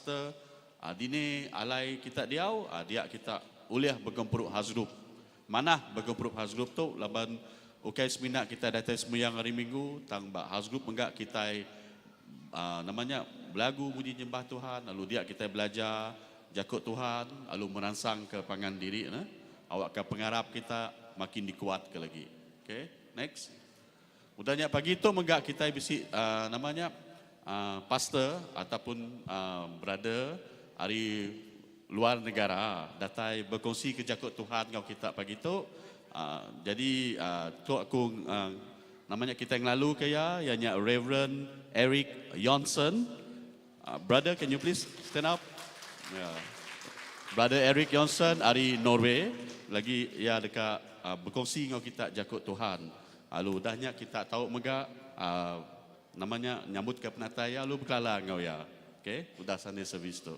pastor uh, dini alai kita diau uh, dia kita ulih begempuru house group. Manah begempuru house group tu laban ukai semina kita datai semuyang hari minggu tang ba house group mega kita uh, namanya belagu muji nyembah Tuhan lalu dia kita belajar jakut Tuhan lalu merangsang ke pangan diri nah. Awak ke pengarap kita makin dikuat ke lagi. Okay, next. Udahnya pagi tu mega kita bisi uh, namanya uh, pastor ataupun uh, brother hari luar negara datai berkongsi ke jakut Tuhan ngau kita pagi tu. Uh, jadi uh, tu aku uh, namanya kita yang lalu ke ya ianya Reverend Eric Johnson. Uh, brother, can you please stand up? Yeah. Brother Eric Johnson dari Norway lagi ia dekat uh, berkongsi dengan kita jakut Tuhan. Lalu udahnya kita tahu mega uh, namanya nyambut ke penatai ya lalu berkelala ngau ya. Okey, udah Sunday service tu.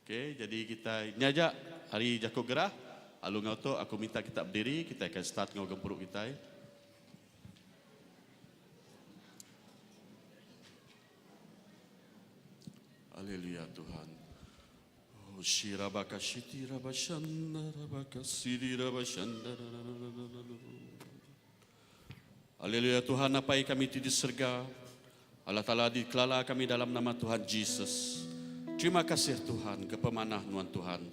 Okey, jadi kita nyajak hari jakut gerah. Lalu ngau tu aku minta kita berdiri, kita akan start ngau gempuruk kita. Haleluya Tuhan. Oh, shirabaka shiti rabashanda rabaka sidi rabashanda. Haleluya Tuhan apa yang kami di surga. Allah Ta'ala dikelala kami dalam nama Tuhan Jesus. Terima kasih Tuhan ke pemanah nuan Tuhan.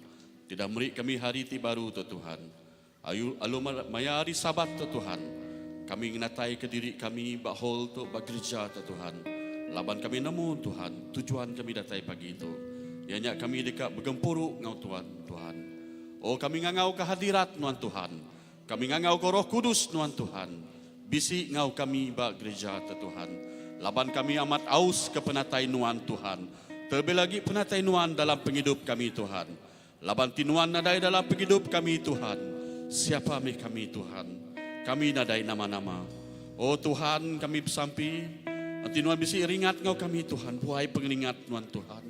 Tidak meri kami hari ti baru tu Tuhan. Ayu alu maya hari sabat tu Tuhan. Kami ngenatai ke diri kami bak hall tu bak gereja tu Tuhan. Laban kami nemu Tuhan, tujuan kami datai pagi itu. Ianya kami dekat bergempuruk ngau Tuhan, Tuhan. Oh kami ngangau ke hadirat nuan Tuhan. Kami ngangau ke Roh Kudus nuan Tuhan. Bisi ngau kami bak gereja tu Tuhan. Laban kami amat aus ke penatai nuan Tuhan. Terlebih lagi penatai nuan dalam penghidup kami Tuhan. Laban tinuan nadai dalam penghidup kami Tuhan. Siapa meh kami Tuhan? Kami nadai nama-nama. Oh Tuhan kami bersampi. Nanti nuan bisi ringat ngau kami Tuhan. Buai pengeringat nuan Tuhan.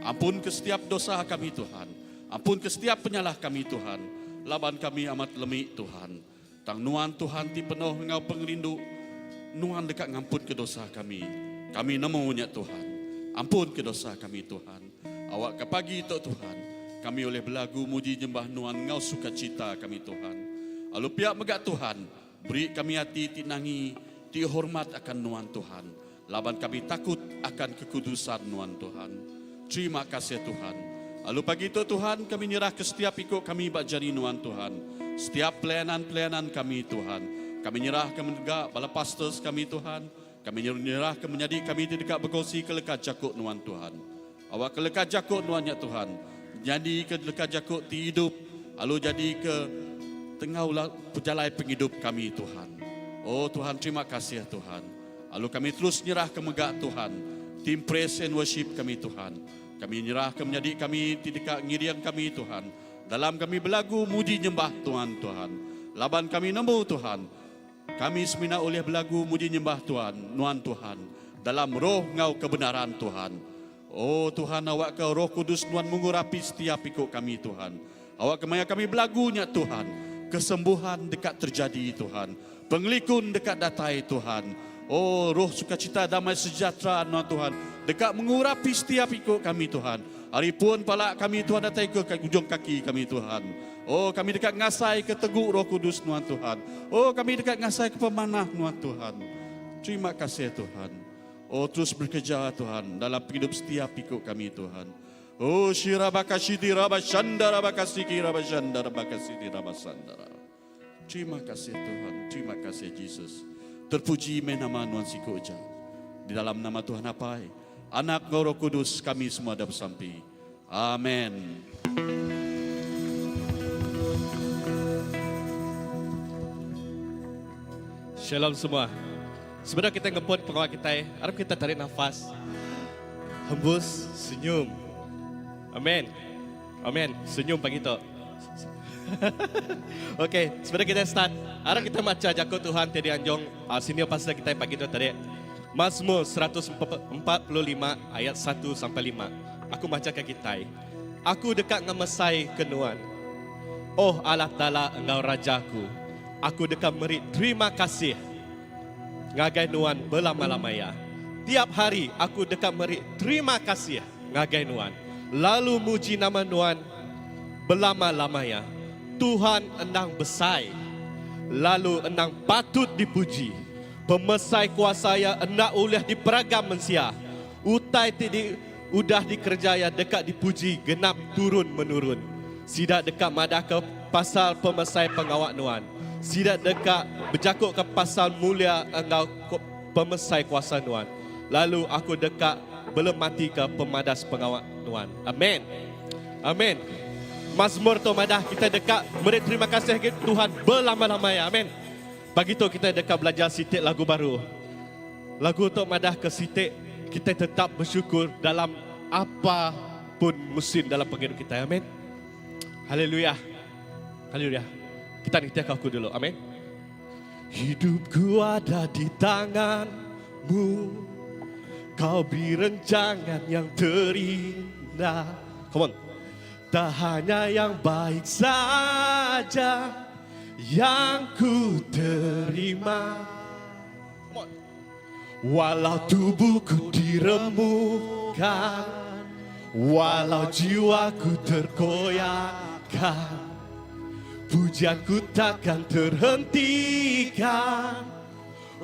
Ampun ke setiap dosa kami Tuhan. Ampun ke setiap penyalah kami Tuhan. Laban kami amat lemik Tuhan. Tang nuan Tuhan ti penuh ngau pengerindu. Nuan dekat ngampun ke dosa kami. Kami nemunya Tuhan. Ampun ke dosa kami Tuhan. Awak ke pagi itu Tuhan. Kami oleh belagu muji nyembah nuan ngau sukacita kami Tuhan. Lalu pihak megak Tuhan. Beri kami hati ti nangi, ti hormat akan nuan Tuhan. Laban kami takut akan kekudusan nuan Tuhan. Terima kasih Tuhan. Lalu pagi itu Tuhan kami nyerah ke setiap ikut kami bak jari nuan Tuhan. Setiap pelayanan-pelayanan kami Tuhan. Kami nyerah ke menegak bala pastors kami Tuhan. Kami nyerah ke menyadi kami tidak berkongsi ke lekat jakut nuan Tuhan. Awak ke lekat jakut nuan ya Tuhan. Jadi ke lekat jakut ti hidup. Lalu jadi ke tengah ulah perjalanan penghidup kami Tuhan. Oh Tuhan terima kasih Tuhan. Lalu kami terus nyerah ke megak Tuhan. Tim praise and worship kami Tuhan. Kami nyerah ke menyadi kami tidak ngiriang kami Tuhan. Dalam kami belagu muji nyembah Tuhan Tuhan. Laban kami nemu Tuhan. Kami semina oleh belagu muji nyembah Tuhan, nuan Tuhan. Dalam roh ngau kebenaran Tuhan. Oh Tuhan awak ke roh kudus nuan mengurapi setiap ikut kami Tuhan. Awak kemaya kami belagunya Tuhan. Kesembuhan dekat terjadi Tuhan. Pengelikun dekat datai Tuhan. Oh roh sukacita damai sejahtera nuan Tuhan. Dekat mengurapi setiap ikut kami Tuhan. Hari pun palak kami Tuhan datai ke ujung kaki kami Tuhan. Oh kami dekat ngasai ke teguk roh kudus nuan Tuhan. Oh kami dekat ngasai ke pemanah nuan Tuhan. Terima kasih Tuhan. Oh terus bekerja Tuhan dalam hidup setiap ikut kami Tuhan. Oh shirabakashiti rabashandara bakasiki rabashandara bakasiti rabasandara. Terima kasih Tuhan, terima kasih Jesus. Terpuji meh nama Nuan Siku Eja. Di dalam nama Tuhan Apai, Anak Roh Kudus kami semua dah bersampi. Amin. Shalom semua. Sebelum kita ngepun pengawal kita, harap kita tarik nafas. Hembus senyum. Amin. Amin. Senyum pagi tu. Okey, sebelum kita start, harap kita baca jakut Tuhan tadi anjong uh, senior pastor kita pagi tu tadi. Mazmur 145 ayat 1 sampai 5. Aku baca ke kita. Aku dekat ngemesai kenuan. Oh Allah Ta'ala engkau rajaku. Aku dekat meri terima kasih ngagai nuan berlama-lama ya. Tiap hari aku dekat meri terima kasih. ngagai Nuan, lalu muji nama Nuan belama-lama iya. Tuhan endang besai, lalu endang patut dipuji. Pemesai kuasa Iya enda ulih diperagam mensia. Utai ti di udah dikereja Iya deka dipuji genap turun menurun. Sida deka madahka pasal pemesai pengawa Nuan. Sida deka bejakuka pasal mulia enggau pemesai kuasa Nuan, lalu aku deka belematika pemadas pengawa Nuan. Amen. Amen. Mazmur tu madah kitai deka meri terima kasih agi Tuhan belama-lama iya. Amen. Pagi tu kitai deka belajar siti lagu baru. Lagu tu madah ke siti kitai tetap bersyukur dalam apa pun musim dalam pengidup kitai. Amen. Haleluya. Haleluya. Kita nitihka aku dulu. Amen. Hidupku ada di tanganmu Kau beri rencangan yang terindah Come on Tak hanya yang baik saja Yang ku terima Come on Walau tubuhku diremukkan Walau jiwaku terkoyakkan Pujianku takkan terhentikan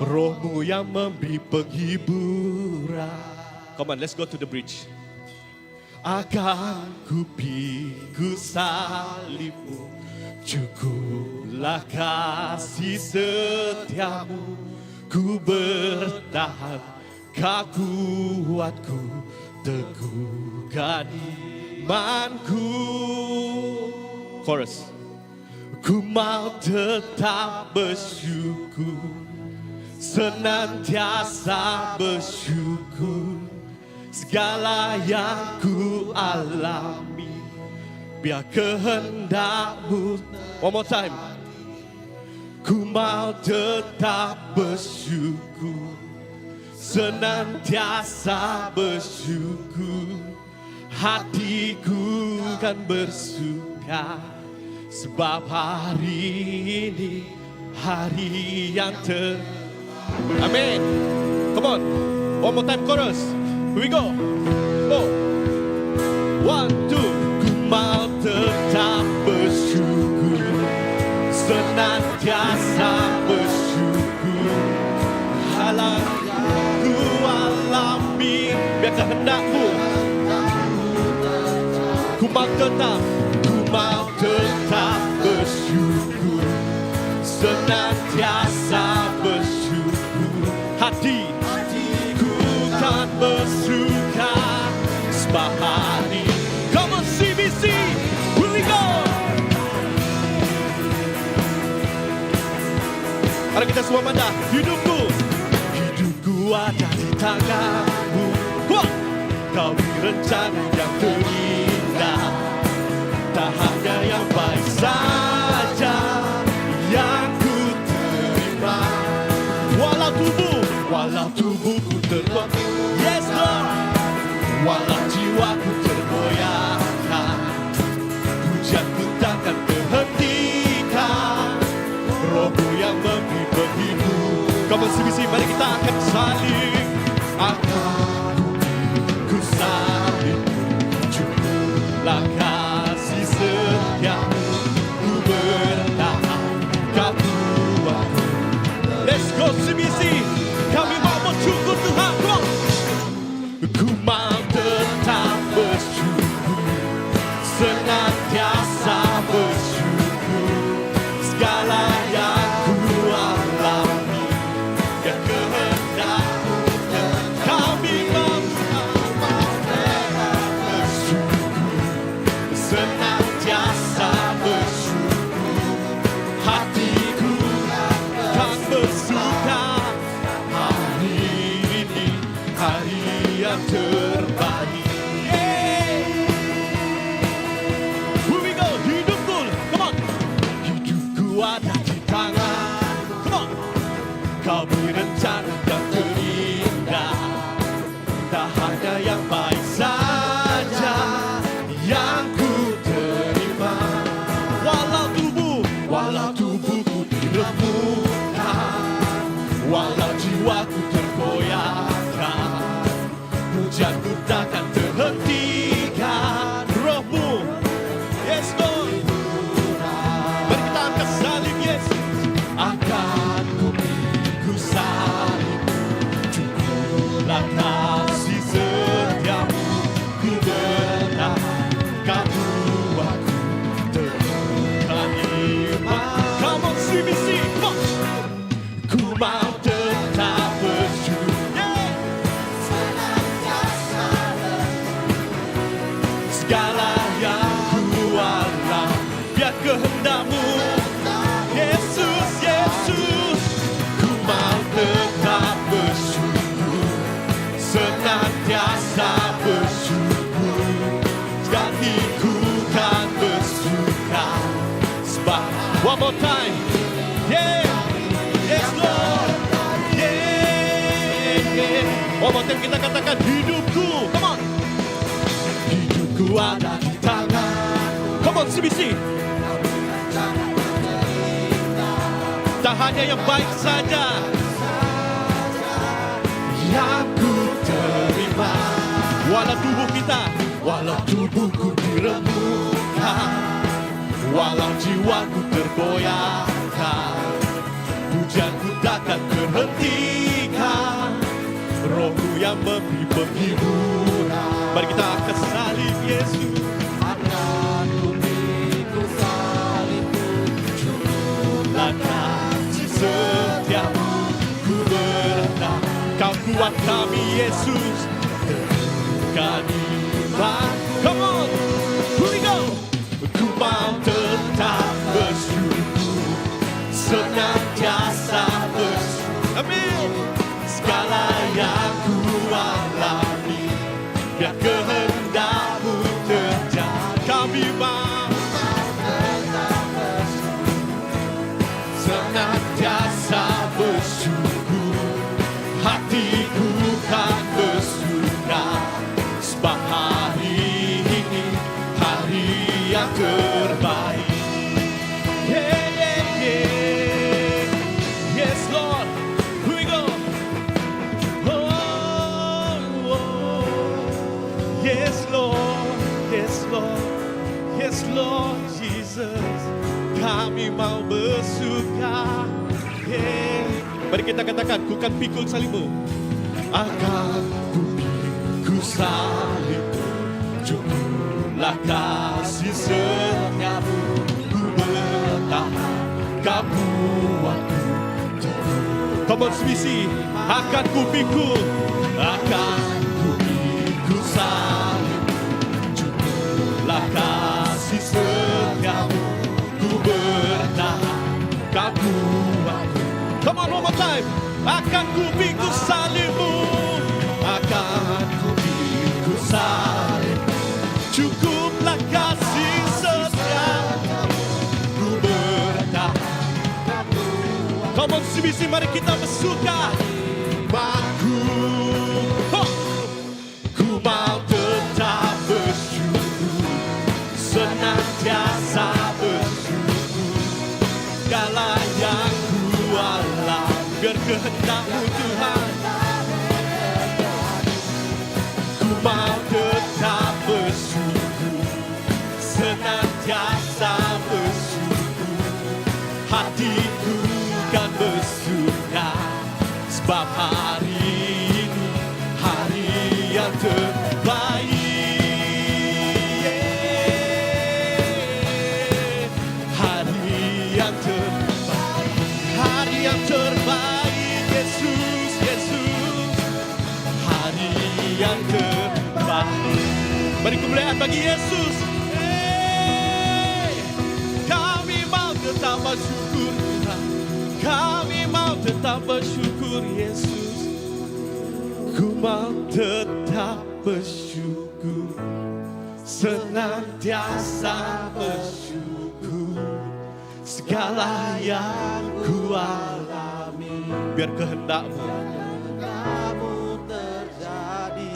Rohmu yang memberi penghiburan Come on, let's go to the bridge Akan ku pikul salibmu Cukuplah kasih setiamu Ku bertahan Kau kuatku Teguhkan imanku Chorus Ku mau tetap bersyukur Senantiasa bersyukur Segala yang ku alami Biar kehendakmu One more time Ku mau tetap bersyukur Senantiasa bersyukur Hatiku kan bersuka Sebab hari ini Hari yang ter Amin Come on One more time chorus Here we go Go One, two Ku mau tetap bersyukur Senantiasa bersyukur Halang ku alami Biar kehendakmu Ku mau tetap Ku mau tetap bersyukur Senantiasa bersyukur Hati Hatiku kan bersuka Sebab hari Come on CBC Here we go Mari kita semua madah Hidupku Hidupku ada di tanganmu Wah! Kau beri rencana yang terindah Tak hanya yang baik saja Yang ku terima Walau tubuh Walau tubuhku tergoyah Yes Lord Walau jiwaku tergoyahkan Pujianku takkan terhentikan Rohmu yang memberi penghibur Come on CBC, mari kita akan saling Akan ku salib Cukuplah kasih setiamu Ku bertahan kau kuatku Let's go CBC Kami mau bersyukur Tuhan Come on Ku mau tetap bersyukur Senantiasa bersyukur Segala yang ku alami Ya kehendakmu. Come bertahan Kau buatku teguhkan iman Come on CBC, come on. Ku mau tetap bersyukur yeah. Segala yang ku alami Biar kehendakmu Yesus, Yesus Ku mau tetap bersyukur Senantiasa bersyukur Hatiku kan bersuka Sebab One more time Yeah Yes Lord Yeah One more time kita katakan Hidupku Come on Hidupku ada di tangan Come on CBC Tak hanya yang baik saja Yang ku terima Walau tubuh kita Walau tubuhku diremukkan Walau jiwaku tergoyahkan Pujianku takkan terhentikan Rohmu yang memberi penghiburan Mari kita angkat salib Yesus Akan ku pikul salibmu Cukuplah kasih setiamu Ku bertahan Kau kuat kami Yesus Teguhkan iman Come on Here we go Ku mau tetap bersyukur Senantiasa bersyukur Amin Segala yang ku alami Biar kehendakmu terjadi Kami mau Senantiasa bersyukur Hatiku kan bersuka Sebab hari ini Hari yang terbaik Yeah, yeah, yeah Yes, Lord Here we go Oh, oh. Yes, Lord Yes, Lord Yes, Lord Jesus Kami mau bersuka yeah. Mari kita katakan Ku kan pikul salibmu Akan ku pikul salibmu Cukuplah kasih setiamu Ku bertahan Kau buatku teguh Come on CBC Akan ku pikul Akan ku pikul salibmu Cukuplah kasih setiamu Ku bertahan Kau buatku Come on one more time Akan ku pikul salibmu Akan ku pikul salibmu Cukuplah kasih setiamu Ku bertahan Come on CBC mari kita bersuka Aku oh. Ku mau tetap bersyukur Senantiasa bersyukur Segala yang ku alami Biar kehendakmu Tuhan Ku mau tetap bersyukur Senantiasa bersyukur Hatiku kan bersuka Sebab hari ini Hari yang terbaik Yeah. Hari yang terbaik Hari yang terbaik Yesus, Yesus Hari yang terbaik Beri kemuliaan bagi Yesus Hey. Kami mau tetap bersyukur Tuhan Kami mau tetap bersyukur Yesus Ku mau tetap bersyukur Senantiasa bersyukur Segala yang ku alami Biar kehendakmu Kehendakmu terjadi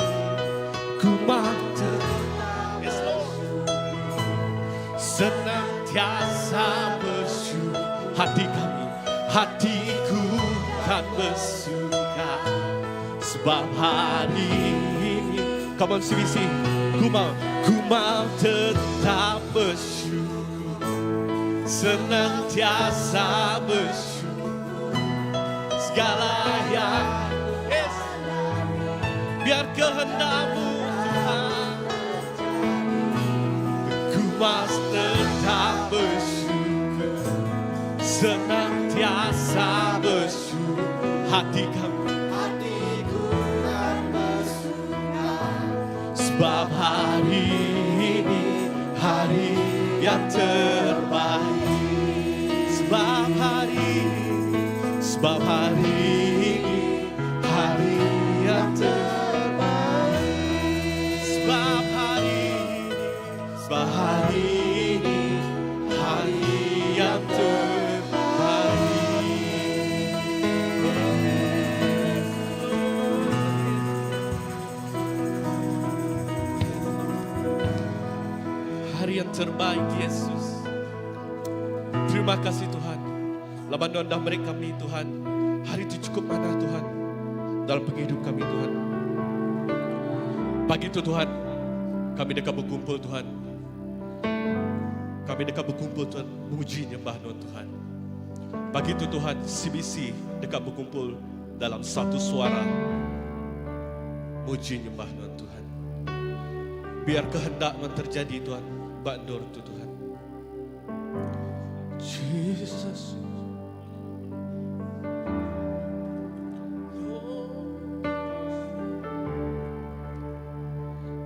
Ku mau tetap Yes, Lord. Senantiasa bersyukur Hati kami, hatiku kan bersuka Sebab hari ini Come on CBC Ku mau, ku mau tetap bersyukur Senantiasa bersyukur Segala yang yes, Biar kehendakmu Tuhan. Mas tetap bersyukur Senantiasa bersyukur Hati kami Hatiku kan bersuka Sebab hari ini hari yang terbaik Sebab hari Sebab hari ini hari yang terbaik Sebab hari ini Sebab hari ini hari yang terbaik Hari yang terbaik Yesus. Terima kasih Tuhan. Laban Nuan dah meri kami Tuhan. Hari itu cukup manah Tuhan. Dalam penghidup kami Tuhan. Pagi itu Tuhan. Kami dekat berkumpul Tuhan. Kami dekat berkumpul Tuhan. Muji nyembah Nuan Tuhan. Pagi itu Tuhan CBC dekat berkumpul dalam satu suara. Muji nyembah Nuan Tuhan. Biar kehendak Nuan terjadi Tuhan. Bak nur tu Tuhan. Jesus.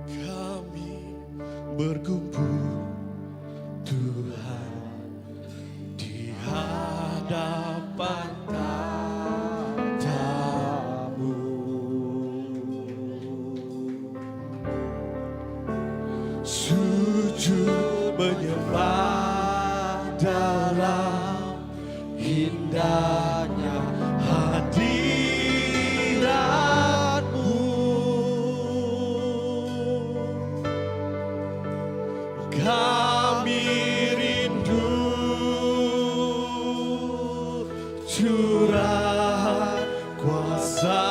Kami berkumpul Tuhan di hadapan takhtamu. Sujud menyembah dalam indahnya hadiratmu. Kami rindu curahan kuasa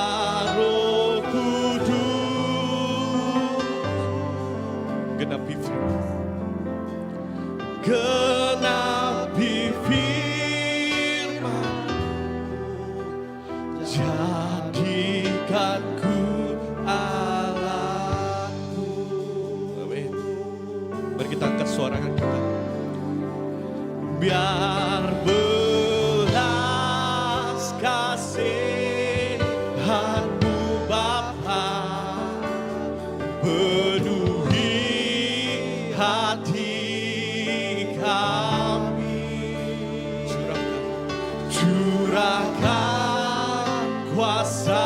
Roh Kudus. Genapi firman. Genapi firman. Jadikan ku alatmu. Amin. Mari kita angkat suara kita. Biar belas kasihanmu Bapa penuhi hati kami. Curahkan, curahkan kuasa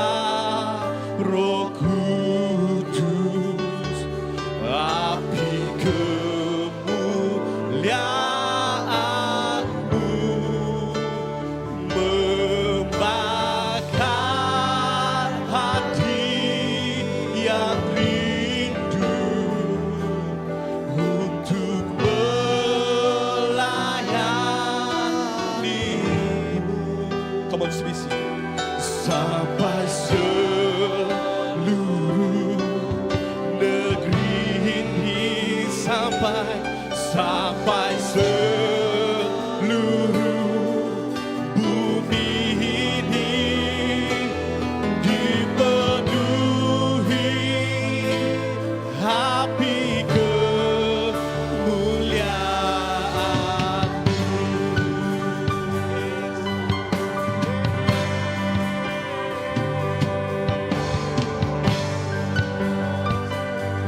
Roh Kudus, api kemuliaan-Mu membakar hati yang rindu untuk melayanimu. Come on, CBC. Sampai seluruh negeri ini sampai sampai seluruh bumi ini dipenuhi api kemuliaan.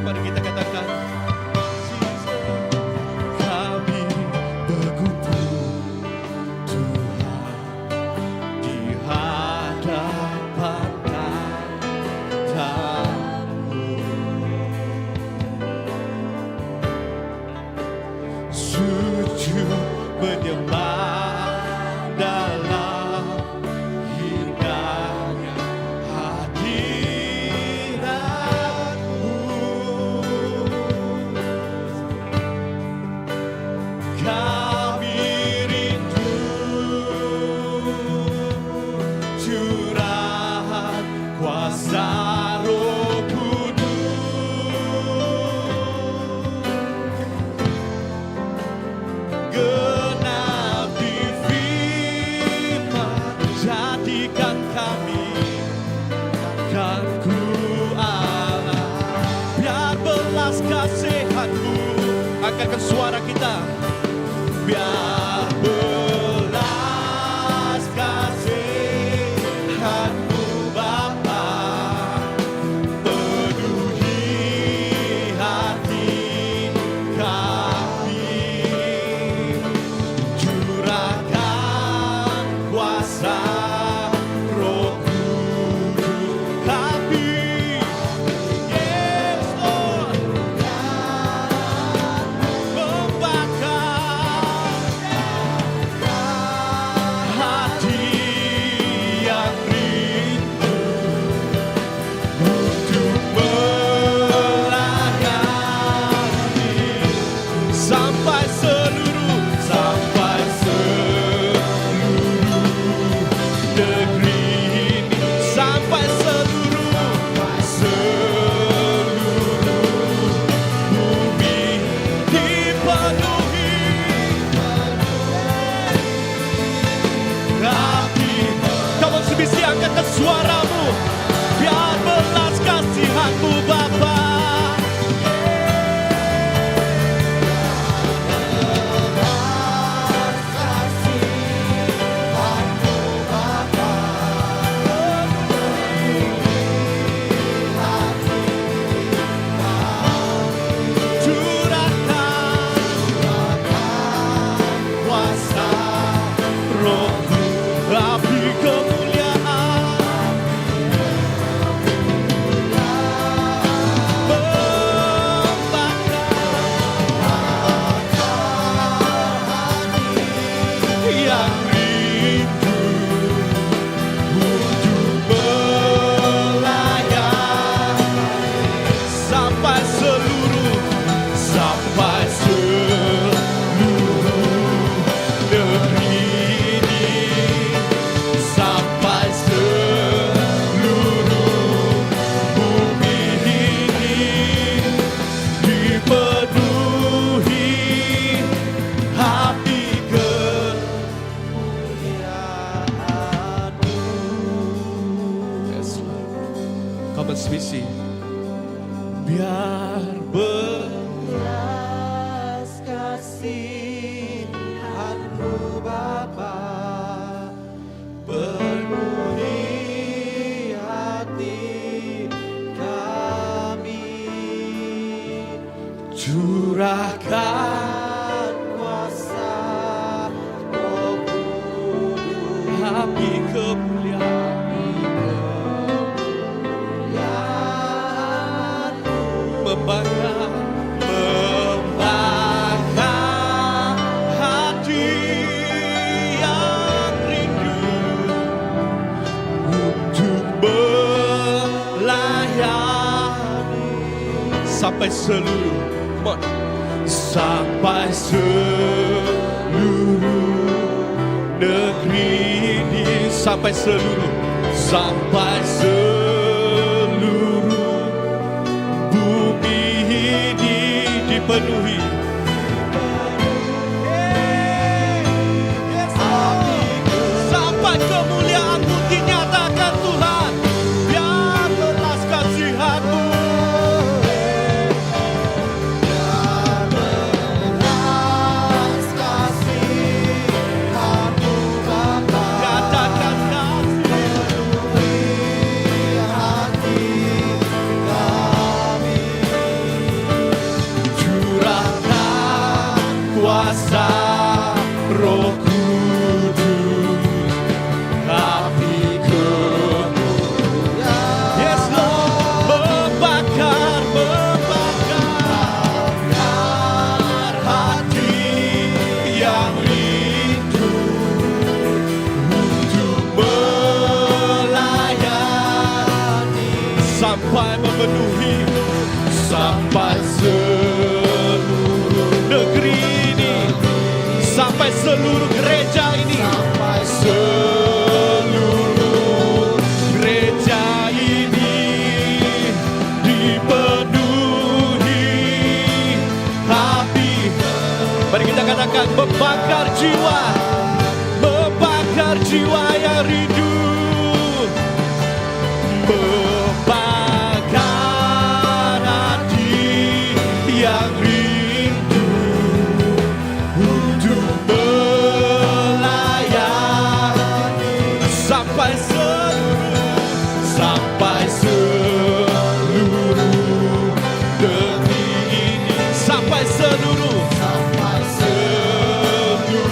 Mari kita katakan, kami berkumpul Tuhan di hadapan takhtamu. Sujud menyembah dalam indahnya hadiratmu. Kami rindu curahan kuasa Roh Kudus. Genapi firman, jadikan kami kan ku Allah. Biar belas kasihanmu angkat angkatkan suara kita. Biar belas kasihanmu Bapa penuhi hati kami, curahkan kuasa Roh Kudus api. Yes, Lord. Membakar hati yang rindu untuk melayani sampai seluruh, sampai seluruh negeri ini, sampai seluruh, seluruh bumi dipenuhi api. Kamu sebisi angkatkan suaramu. Biar belas kasihanmu Bapa. Curahkan kuasa Roh, api kemuliaan membakar yang rindu untuk melayani sampai seluruh, sampai seluruh negeri ini, sampai seluruh bumi ini dipenuhi api kemuliaan. Yes, Lord. Come on, Swissi. Biar Belas kasihanmu Bapa penuhi hati kami, curahkan kuasa Roh Kudus, api kemuliaan membakar, membakar hati yang rindu untuk melayani sampai seluruh, come on, sampai seluruh negeri ini, sampai seluruh, sampai seluruh bumi ini dipenuhi. Yes, Lord. Sampai kemuliaanmu dinyatakan Tuhan. Biar belas kasihanmu. Belas kasihanmu Bapa Nyatakan kasih. Hati kami, Curahkan kuasa Roh Kudus, api kemuliaan. Yes, Lord. Membakar, membakar hati yang rindu untuk melayani sampai memenuhi, sampai seluruh negeri ini, sampai seluruh gereja ini, Sampai seluruh gereja ini dipenuhi api. Mari kita katakan, membakar jiwa, membakar jiwa yang rindu, membakar hati yang rindu. Sampai seluruh Sampai seluruh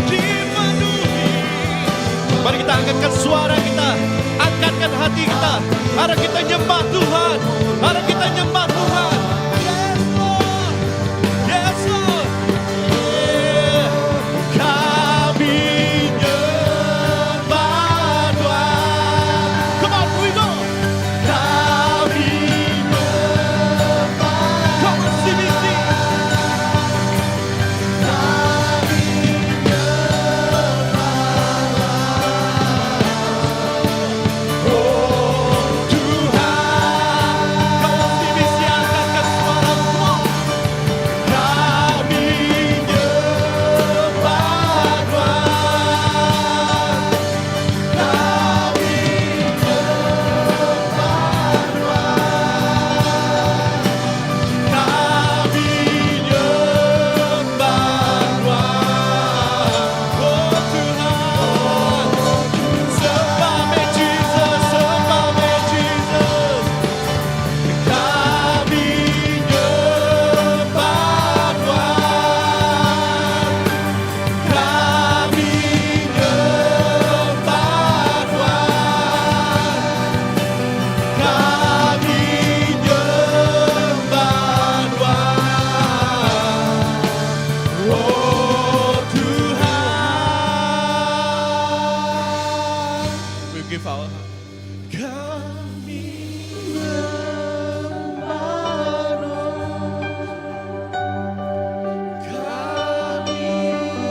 dipenuhi. Mari kita angkatkan suara kita, angkatkan hati kita. Mari kita nyembah Tuhan. Mari kita nyembah Tuhan. Yes, Lord. Yes, Lord. Yeah. Kami nyembah Tuhan. Come on, we go. Kami nyembah. Come on, CBC. Kami nyembah Oh Tuhan. Come on, CBC, angkatkan suaramu. Come on. Kami nyembah Tuhan. Kami nyembah Tuhan. Kami nyembah Tuhan. Oh Tuhan. Sembah me Jesus, sembah me Jesus. Kami nyembah Tuhan. Kami nyembah Tuhan. Kami nyembah Tuhan. Oh Tuhan. We give our heart. Kami nyembah Kami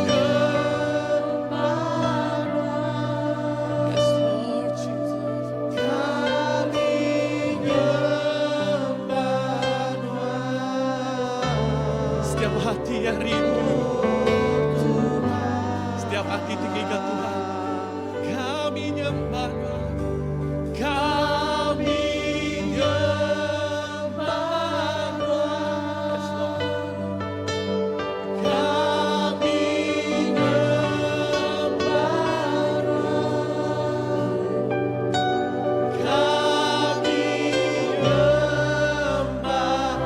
nyembah Yes, Lord Jesus. Kami nyembah Setiap hati yang rindu, setiap hati tinggi Tuhan, kami nyembah Tuhan. Kami nyembah Tuhan. Yes, Lord. Kami nyembah Tuhan. Kami nyembah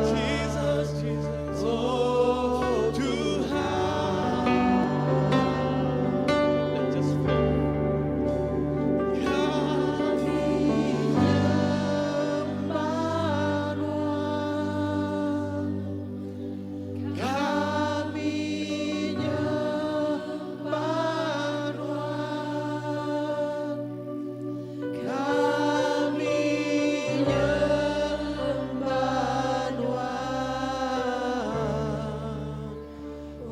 Jesus, Jesus, oh Tuhan. Let just flow. Kami nyembah Tuhan. Kami nyembah Tuhan. Kami nyembah Tuhan.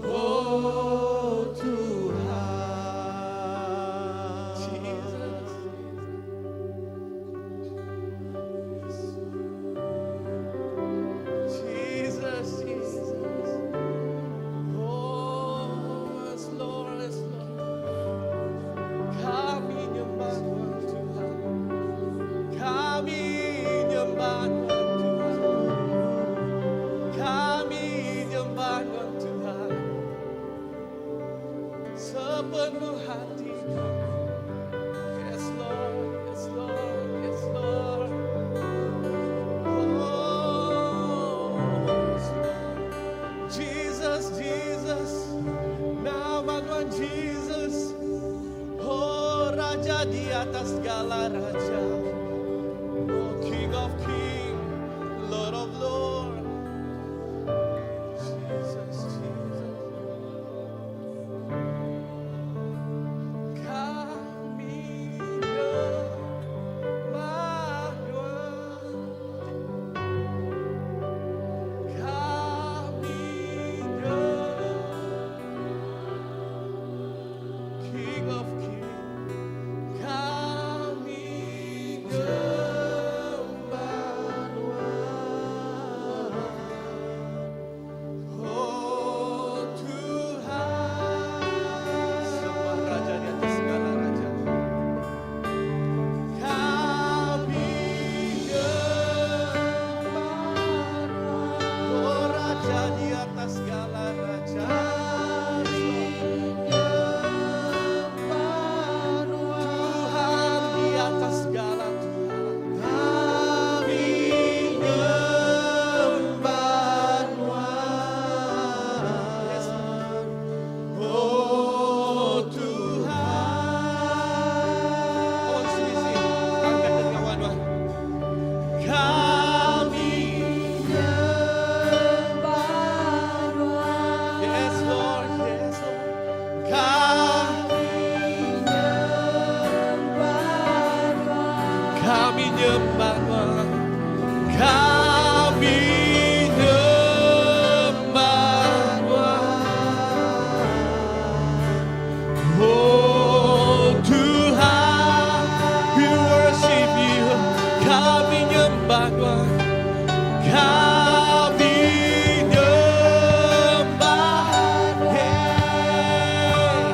Oh Tuhan. Jesus. Jesus, Jesus. Oh, yes, Lord, yes, Lord. Kami nyembah Tuhan. Kami nyembah Tuhan. Kami nyembah Tuhan. Sepenuh hati. Yes, Lord, yes, Lord, yes, Lord. Oh, yes, Lord. Jesus, Jesus, nama Tuhan Jesus. Oh, Raja di atas segala raja. Oh, King of King, Lord of Lord. Jesus, Jesus. Kami nyembah Tuhan. Kami nyembah King of Kings. Kami Kami nyembah Nuan. Oh Tuhan, we worship you. Kami nyembah Nuan. Kami nyembah. Hey.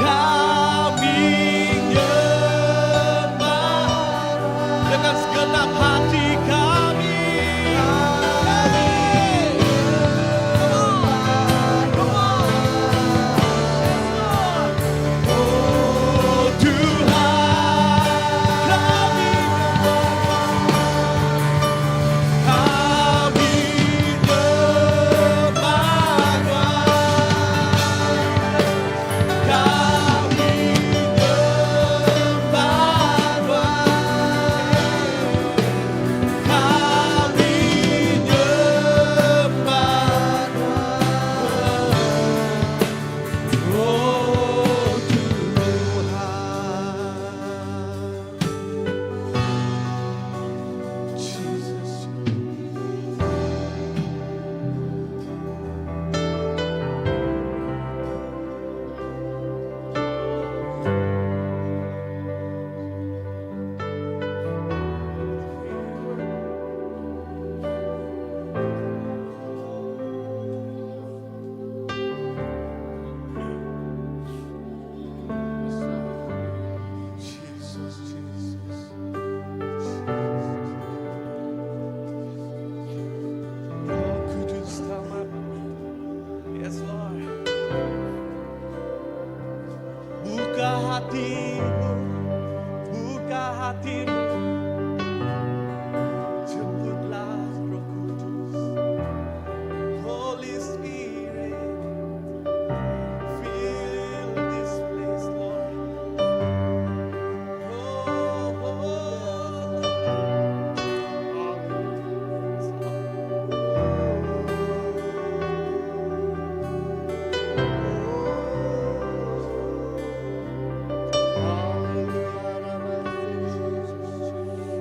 Kami nyembah dengan segenap hati kami. Hey. Come on, come on. Oh Tuhan, kami kami nyembah Nuan. Kami nyembah Nuan. Kami nyembah Nuan. Oh Tuhan. Jesus. Jesus, Jesus. Roh Kudus tama. Yes, Lord. Buka hatimu, buka hatimu. Jemputlah Roh Kudus. Holy Spirit, fill this place, Lord. Oh, oh, oh. Yes, Lord.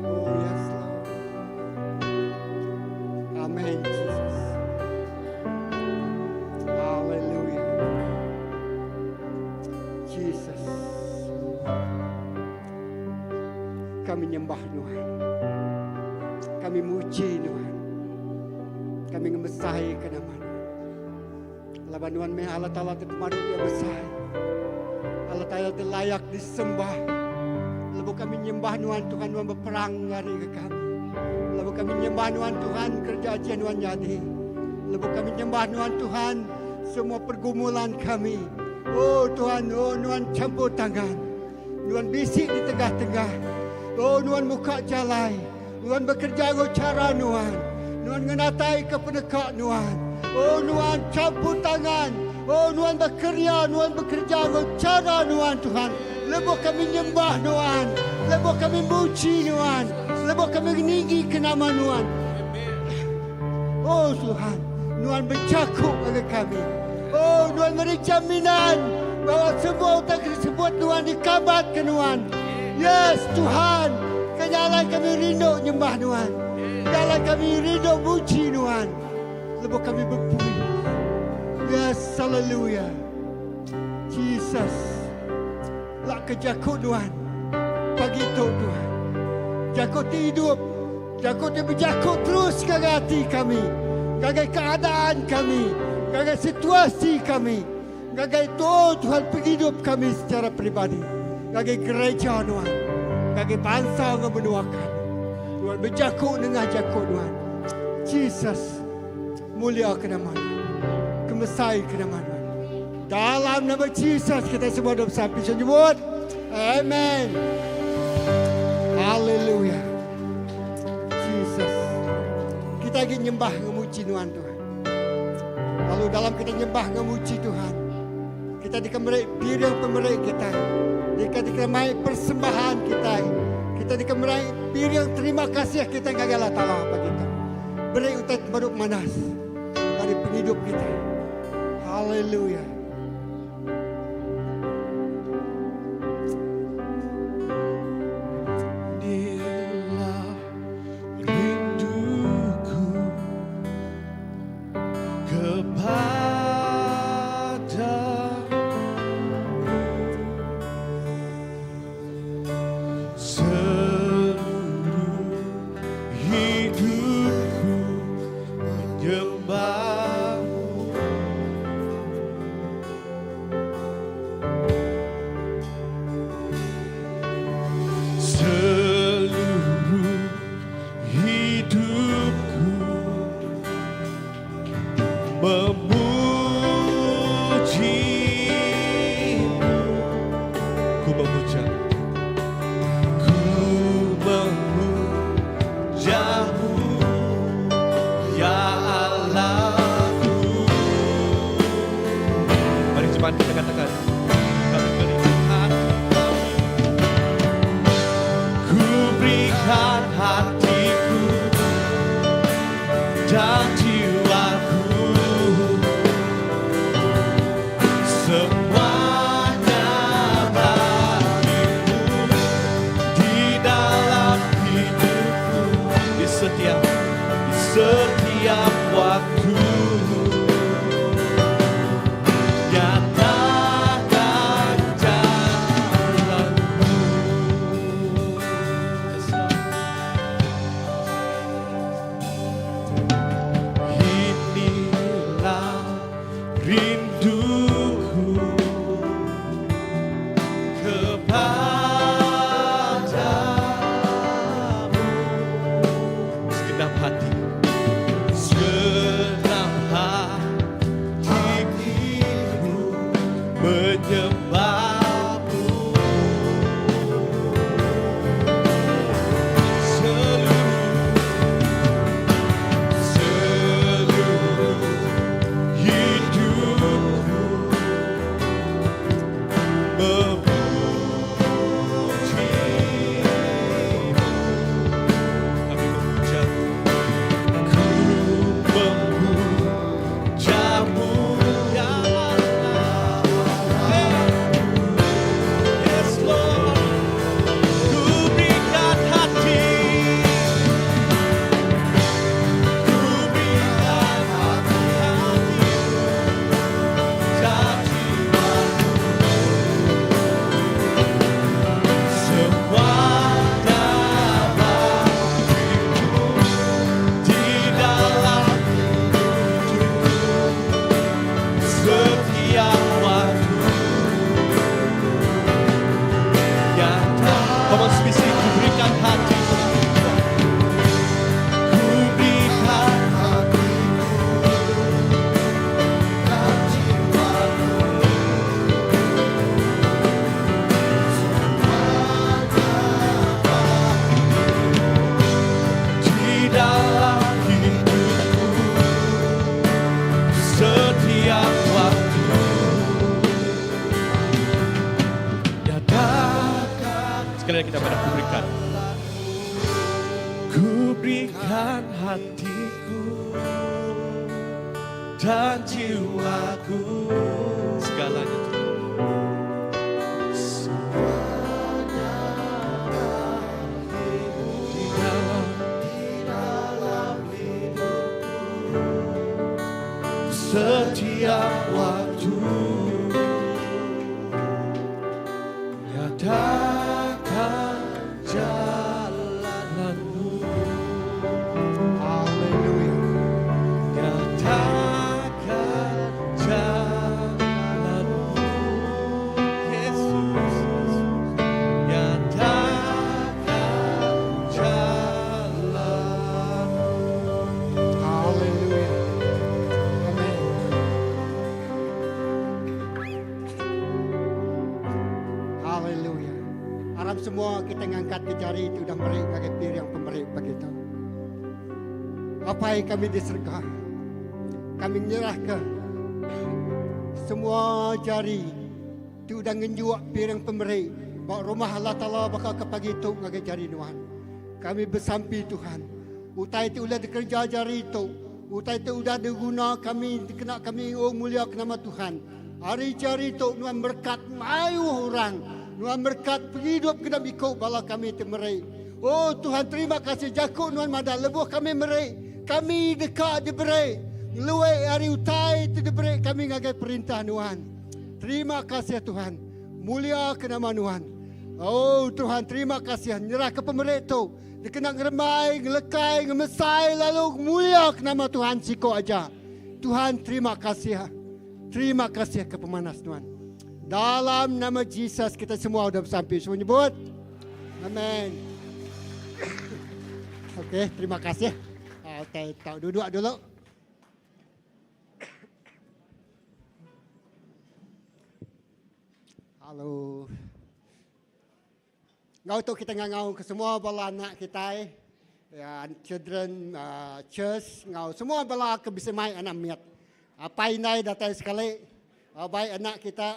Oh, yes, Lord. Amen, Jesus. Hallelujah. Jesus. Kami nyembah Tuhan. Kami muji Tuhan. Kami ngemesai ke nama Tuhan. Laban Tuhan meh Allah Ta'ala ti pemadu yang besar. Allah Ta'ala ti layak disembah. Lalu kami nyembah Tuhan, Tuhan Tuhan berperang hari ke kami. Lalu kami nyembah Tuhan, Tuhan kerja ajian Tuhan jadi. Lalu kami nyembah Tuhan, Tuhan semua pergumulan kami. Oh Tuhan, oh Tuhan campur tangan. Tuhan bisik di tengah-tengah. Oh Tuhan muka jalai. Tuhan bekerja dengan cara Tuhan. Tuhan ngenatai ke penekak Tuhan. Oh Tuhan campur tangan. Oh Tuhan bekerja, Tuhan bekerja dengan cara Tuhan Tuhan. Lebuh kami nyembah Tuhan. Lebuh kami muji Tuhan. Lebuh kami meninggi ke nama Tuhan. Oh Tuhan, Tuhan bercakup bagi kami. Oh Tuhan beri jaminan bahawa semua utang tersebut Tuhan dikabat ke Tuhan. Yes Tuhan, kenyalan kami rindu nyembah Tuhan. Jalan kami rindu muji Tuhan. Lebuh kami berpuji. Yes, hallelujah. Jesus. Lak kejakut Tuhan. Pagi itu Tuhan. Jakut ti hidup. Jakut ti berjakut terus ke hati kami. Gagai keadaan kami. Gagai situasi kami. Gagai itu Tuhan penghidup kami secara peribadi. Gagai gereja Tuhan. Gagai bangsa yang menduakan. Tuhan berjakut dengan jakut Tuhan. Jesus. Mulia ke nama Tuhan. Kemesai ke nama Tuhan. Dalam nama Jesus kita semua dah bersama menyebut. Amen. Haleluya. Jesus. Kita lagi nyembah memuji Tuhan Tuhan. Lalu dalam kita nyembah memuji Tuhan, kita dikemerik piring pemerik kita. Kita dikemerik persembahan kita. Kita dikemerik piring terima kasih kita kepada Allah Ta'ala apa kita. Beri utai baru manas dari penghidup kita. Haleluya. Inilah Dan jiwaku Semuanya bagimu Di dalam hidupku Di setiap Di setiap waktu Nyatakan jalanmu Yes, Lord. Inilah rinduku kepadamu segenap hati segenap hatiku menyembahmu seluruh seluruh hidupku memujimu. Kami memujamu, ku memujamu ya Allah. Hey. Yes Lord, ku berikan hati, ku berikan hatiku dan jiwaku. Semua bagimu di dalam hidupku setiap waktu. Nyata, come on, spisi, ku berikan hatiku, ku berikan hatiku dan jiwaku. Di dalam hidupku setiap waktu nyatakan sekali lagi kita pada ku berikan ku berikan hatiku dan jiwaku segalanya Tuhan semuanya di dalam hidupku setiap waktu nyatakan jalanmu Haleluya. nyatakan jalanmu Yesus nyatakan jalanmu Haleluya. Amin. Haleluya. Arap semua kita ngangkat ke jari itu dan beri ngagai piring pemberi begitu. Apa yang kami di serga, kami menyerah ke semua jari itu udah ngenjuak piring pemberi bawa rumah Allah Ta'ala bakal ke pagi itu ngagai jari Tuhan. Kami bersampi Tuhan. Utai itu udah dikerja jari itu. Utai itu udah diguna kami, dikena kami, oh mulia ke nama Tuhan. Hari jari itu Tuhan berkat mayu orang. Tuhan berkat penghidup kena ikut bala kami itu meri. Oh Tuhan terima kasih jakuk Tuhan madah lebuh kami meri. Kami dekat diberi. Luai hari utai itu diberi kami ngagai perintah Tuhan. Terima kasih Tuhan. Mulia ke nama Tuhan. Oh Tuhan terima kasih nyerah ke pemeri tu. Dikena ngeremai, ngelekai, ngemesai lalu mulia ke nama Tuhan siko aja. Tuhan terima kasih. Terima kasih ke pemanas Tuhan. Dalam nama Jesus kita semua sudah bersampai. Semua nyebut. Amin. Okey, terima kasih. Okey, tak duduk dulu. Halo. Ngau tu kita ngangau ke semua bala anak kita ya, children church ngau semua bala ke bisa mai anak miat. Apa inai datai sekali. Baik anak kita.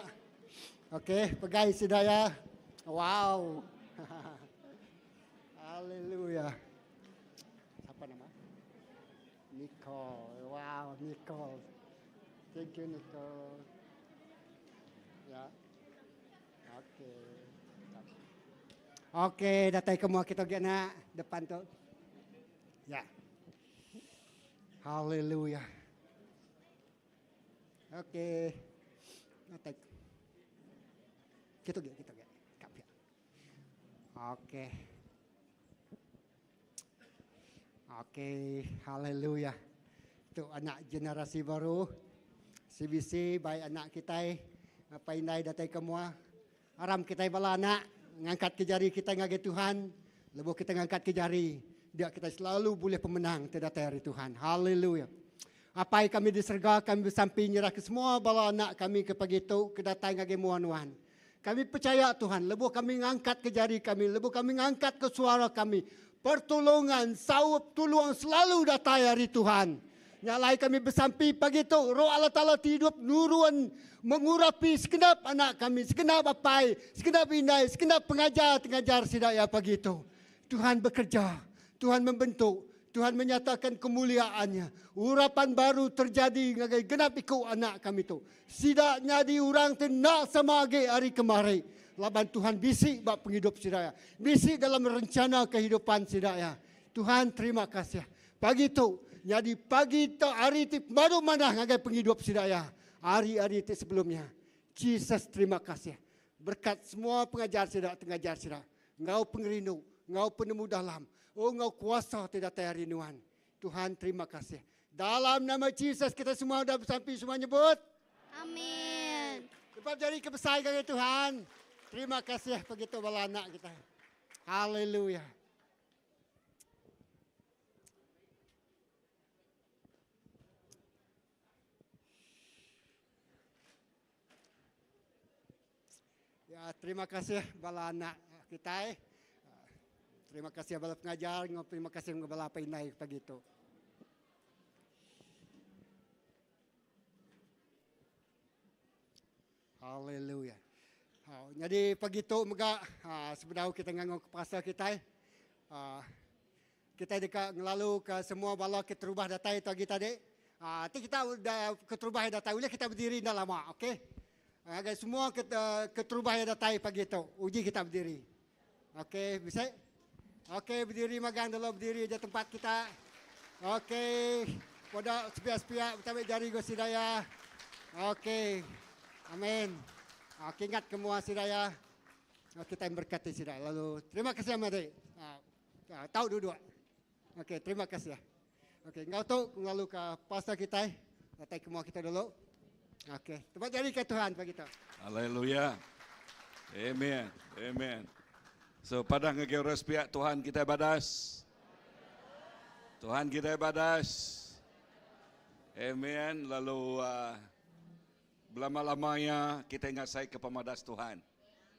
Okey, pegai sidaya. Wow. Haleluya. Siapa nama? Nicole. Wow, Nicole. Thank you Nicole. Ya. Okey. Okey, datai ke mua kita agi nak depan tu. Ya. Hallelujah. Okey. Datai. Kita agi, kita agi. Kap ya. Okey. Okey, haleluya. Tu anak generasi baru. CBC bai anak kitai apai indai datai ke mua. Aram kitai bala anak ngangkat ke jari kitai ngagai Tuhan. Lebuh kitai ngangkat ke jari, dia kitai selalu bulih pemenang ti datai ari Tuhan. Haleluya. Apai kami di serega, kami besampi nyerah ke semua bala anak kami ke pagi tu ke datai ngagai mua Nuan. Kami pechaya Tuhan, lebuh kami ngangkatka jari kami, lebuh kami ngangkatka suara kami, pertulungan, saup, tulung selalu datai ari Tuhan. Nya alai kami besampi pagi tu, Roh Allah Taala ti idup nurun mengurapi segenap anak kami, segenap apai, segenap indai, segenap pengajar ti ngajar sida iya pagi tu. Tuhan bekerja, Tuhan membentuk, Tuhan menyatakan kemuliaan-Nya. Urapan baru terjadi ngagai genap iku anak kami tu. Sida nyadi orang ti enda sama agi ari kemari laban Tuhan bisi ba pengidup sida iya. Bisi dalam rencana kehidupan sida iya. Tuhan terima kasih. Pagi tu nyadi pagi tu hari ti pemadu manah ngagai pengidup sida iya ari-ari ti sebelum nya. Jesus terima kasih. Berkat semua pengajar sida ti ngajar sida. Enggau pengerindu, enggau penemu dalam, oh enggau kuasa ti datai ari Nuan. Tuhan terima kasih. Dalam nama Jesus kita semua udah besampi semua nyebut. Amin. Sebab jari ke besai ngagai Tuhan. Terima kasih begitu bala anak kita. Haleluya. Ya, terima kasih bala anak kitai. Terima kasih bala pengajar enggau terima kasih enggau bala apai indai pagi tu. Haleluya. Ha, jadi pagi tu mega ha, sebedau kita ngangau ke pasal kitai. Ha, Kitai deka ngelaluka semua bala keterubah datai tu agi tadi. Aa ti kita udah keterubah iya datai ulih kita bediri enda lama okey. Ngagai semua keterubah iya datai pagi tu uji kita bediri. Okey bisi? Okey bediri magang dulu bediri aja tempat kita. Okey peda sepiak-sepiak betabi jari enggau sida iya. Okey. Amin. Okey ingat ke mua sida iya. Kitai memberkati sida lalu terima kasih amat. Tau duduk. Okey, terima kasih. Okey, enggau tu ngelalu ke pastor kitai. Datai ke mua kita dulu. Okey, tempat jari ke Tuhan pagi tu. Haleluya. Amen. Amen. So padah ngagai orang sepiak Tuhan kitai badas. Tuhan kitai badas. Amen. Lalu uh, belama-lama ya kita ngasai ke pemadas Tuhan.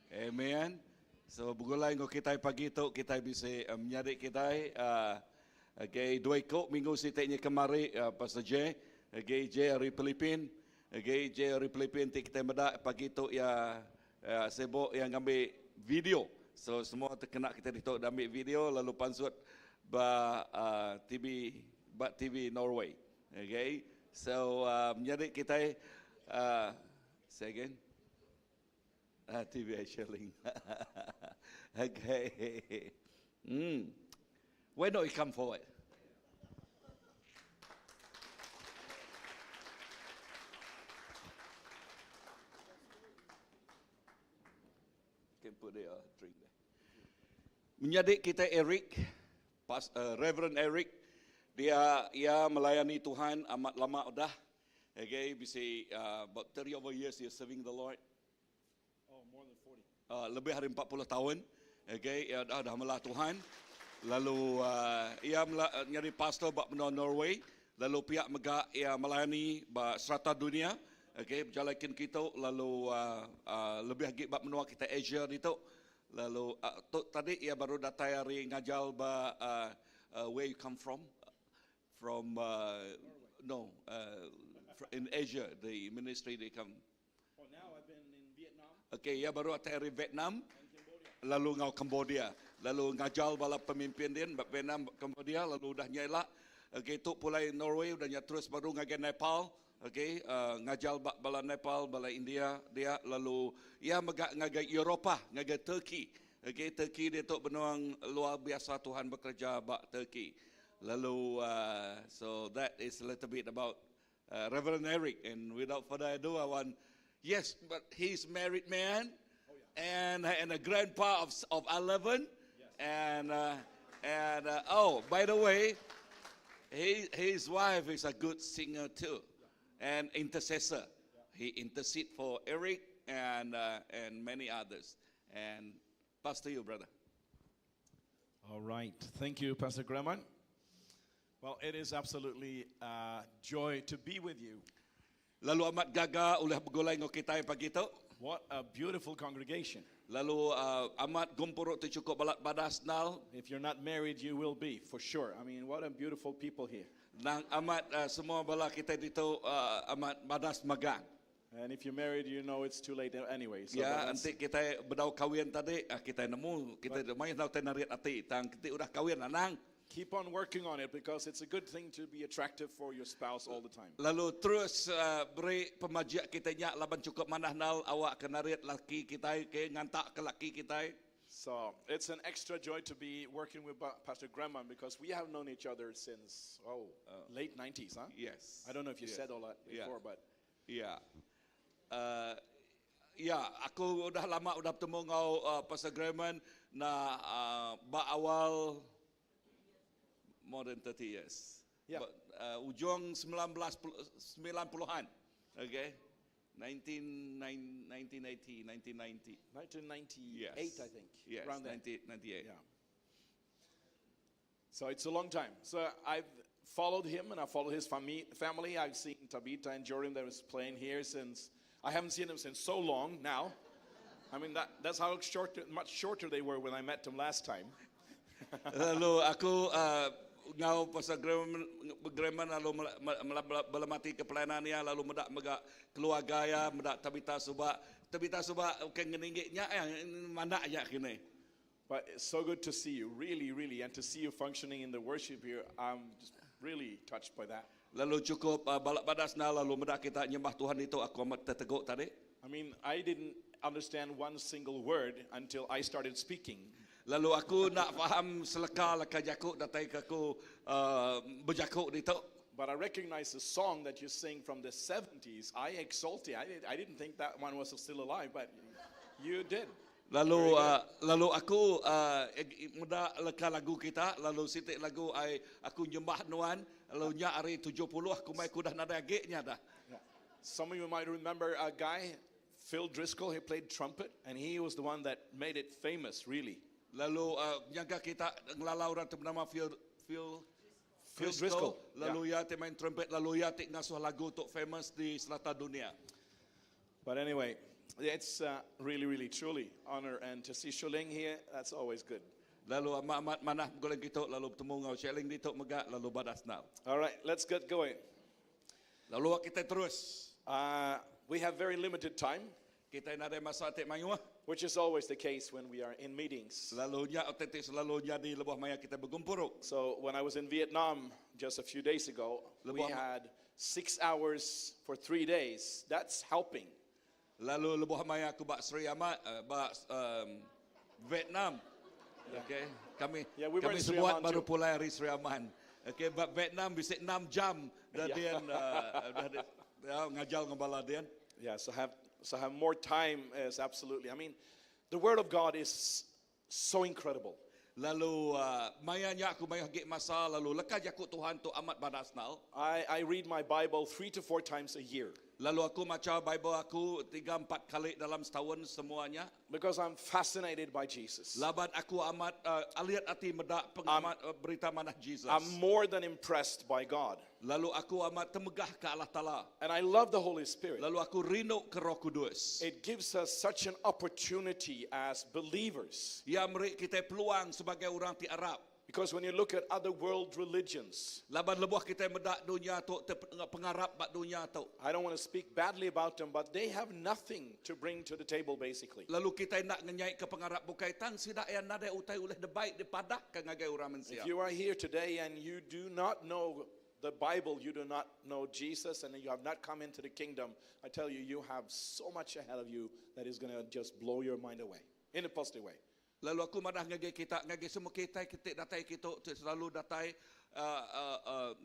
Amen. So begulai enggau kitai pagi tu kitai bisi uh, menyadi kitai uh, okay, dua iku minggu siti nya kemari uh, Pastor J, okay, J ari Filipin, okay, J ari Filipin ti kitai meda pagi tu ya uh, sibuk yang ngambi video. So semua terkena kita ditu dah ambil video lalu pansut ba uh, TV ba TV Norway. Okay. So uh, menyadi kitai uh, say again. Ah, TV Ashaling. okay. Mm. Why don't you come forward? Can put the uh, drink there. Menyadi kita Eric, Pas, uh, Reverend Eric, dia ia melayani Tuhan amat lama udah. Okay, bisi uh, about 30 over years he serving the Lord. Oh, more than 40. Uh, lebih hari 40 tahun. Okay, ia dah, dah melah Tuhan. Lalu uh, ia mela, uh, nyadi pastor ba menua Norway. Lalu pihak mega ia melayani ba serata dunia. Okay, berjalan kin kitu lalu uh, uh, lebih lagi ba menua kita Asia ditu. Lalu uh, tu tadi ia baru datai hari ngajal ba uh, uh, where you come from? From uh, no, uh, in Asia the ministry they come. Oh, now I've been in Vietnam. Okay, ia baru atai dari Vietnam, lalu ngau Cambodia, lalu ngajal bala pemimpin din ba Vietnam, Cambodia, lalu udah nyaila. Okay, tu pulai Norway udah nya terus baru ngagai Nepal. Okay, ngajar bala Nepal, bala India dia lalu ia mega ngagai Eropah, ngagai Turkey. Okay, Turkey dia tu benuang luar biasa Tuhan bekerja ba Turkey. Lalu so that is a little bit about Reverend Eric. And without further ado, I want, yes, but he's married man and a grandpa of 11. And oh, by the way, his wife is a good singer too, and intercessor. He intercede for Eric and many others. And pass to you, brother. All right. Thank you, Pastor Graham. Well, it is absolutely a joy to be with you. Lalu amat gaga oleh begulai ngau kita pagi tu. What a beautiful congregation. Lalu amat gumpuruk tu cukup balat badas nal. If you're not married, you will be, for sure. I mean, what a beautiful people here. Nang amat semua bala kita itu amat badas magang. And if you're married, you know it's too late anyway. So Ya, but that's- nanti kita bedau kawin tadi, ah, kita nemu, kita main tau narit ati, tang kita udah kawin anang. Keep on working on it because it's a good thing to be attractive for your spouse all the time. Lalu terus beri pemajiak kita nyak laban cukup manah nal awak kenarit laki kita ke ngantak ke laki kita. So it's an extra joy to be working with Pastor Graham because we have known each other since, oh, late 90s, huh? Yes. I don't know if you Yes. said all that before, but Ya. Ya, aku udah lama udah bertemu ngau Pastor Graham na ba awal more than 30 years. Yeah. But, ujung 1990-an. Okay. 19, 1980, 1990. 1998, Yes. I think. Yes, Around there. 1998. Yeah. So it's a long time. So I've followed him and I followed his family. I've seen Tabitha and Jorim that was playing here since, I haven't seen them since so long now. I mean, that's how short, much shorter they were when I met them last time. Lalu aku ngau pasal Graham Graham lalu melamati ke pelayanan ya lalu medak megak keluarga ya medak Tabitha suba Tabitha suba ke ngeninggiknya ya mana ya kini. But it's so good to see you, really, really, and to see you functioning in the worship here. I'm just really touched by that. Lalu cukup balak badasna lalu medak kita nyembah Tuhan itu aku amat terteguk tadi. I mean, I didn't understand one single word until I started speaking. Lalu aku nak faham seleka leka jakuk datai ke aku berjakuk di tu. But I recognize the song that you sing from the 70s, I Exalt Thee. I didn't think that one was still alive, but you did. Lalu lalu aku muda leka lagu kita, lalu sitik lagu ai aku nyembah nuan, lalu nya hari 70 aku mai ku dah nada ageknya dah. Yeah. Some of you might remember a guy, Phil Driscoll, he played trumpet, and he was the one that made it famous, really. Lalu nyangka kita ngelalau orang tu bernama Phil Phil Driscoll. Lalu ya te main trumpet, lalu ya te ngasuh lagu untuk famous di selatan dunia. But anyway, it's really, really, truly honor, and to see Shuling here, that's always good. Lalu amat-amat manah goleng kita, lalu bertemu ngau Shuling di tok megak, lalu badas nal. All right, let's get going. Lalu kita terus. We have very limited time, Kita nak ada masa tik mayu. which is always the case when we are in meetings. Selalunya otentik selalu jadi lebuh maya kita bergumpuruk. So when I was in Vietnam just a few days ago, we Lebuh- had 6 hours for 3 days. That's helping. Lalu lebuh maya aku bak Sri Aman, bak Vietnam. Okay, kami Yeah, we were kami in Sri sebuat Aman baru too. pulai dari Sri Aman. Okay, bak Vietnam bisa 6 jam dah dia dah dia ya, ngajal ngembala dia. Yeah, so have more time is absolutely. I mean, the Word of God is so incredible. Lalu mayanya aku maya gik masa lalu lekas jakut Tuhan tu amat badasnal. I read my Bible three to four times a year Lalu aku baca Bible aku tiga empat kali dalam setahun semuanya. because I'm fascinated by Jesus. Laban aku amat aliat ati medak pengamat berita manah Jesus. I'm more than impressed by God. Lalu aku amat temegah ke Allah Ta'ala. And I love the Holy Spirit. Lalu aku rindu ke Roh Kudus. It gives us such an opportunity as believers Ya meri kita peluang sebagai orang ti Arab. Because when you look at other world religions, Laban lebuh kita medak dunia tu te pengarap bak dunia tu. I don't want to speak badly about them, but they have nothing to bring to the table basically. Lalu kita nak ngenyai ke pengarap bukai tang sidak yang nadai utai oleh debaik dipadah ke ngagai orang If mensia. you are here today and you do not know the Bible, you do not know Jesus, and you have not come into the kingdom, I tell you, you have so much ahead of you that is going to just blow your mind away in a positive way. Lalu aku madah ngagai kita, ngagai semua kita kita datai kita tu selalu datai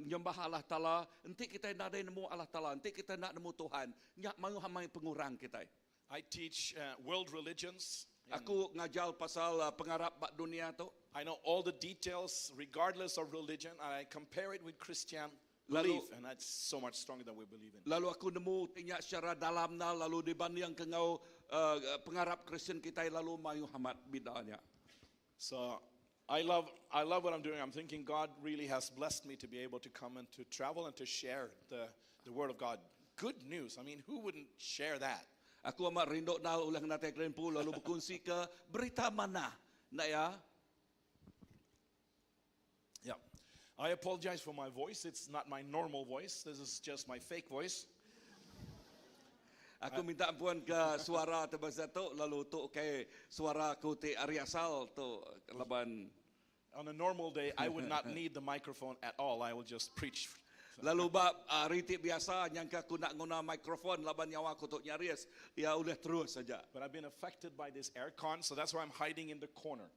nyembah Allah Taala. Enti kita nadai nemu Allah Taala, enti kita nak nemu Tuhan, nyak mayu hamai pengurang kita. I teach world religions. Aku ngajar pasal pengarap bak dunia tu. I know all the details, regardless of religion, and I compare it with Christian Lalu- belief, and that's so much stronger than we believe in. Lalu aku nemu tinyak secara dalam na lalu dibanding ke ngau pengarap Kristen kita lalu mayu hamat bidanya. So I love what I'm doing. I'm thinking God really has blessed me to be able to come and to travel and to share the Word of God. Good news. I mean, who wouldn't share that? Aku amat rindu nal ulang natai kelempu lalu berkongsi ke berita mana nak ya. Yeah. I apologize for my voice. It's not my normal voice. This is just my fake voice. Aku minta ampun ke suara terbasa tu lalu tu ke suara aku ti ari asal tu laban On a normal day, I would not need the microphone at all. I will just preach. Lalu ba hari ti biasa nyangka aku nak guna mikrofon laban nyawa aku tu nyaris ya udah terus saja. But I've been affected by this aircon, so that's why I'm hiding in the corner.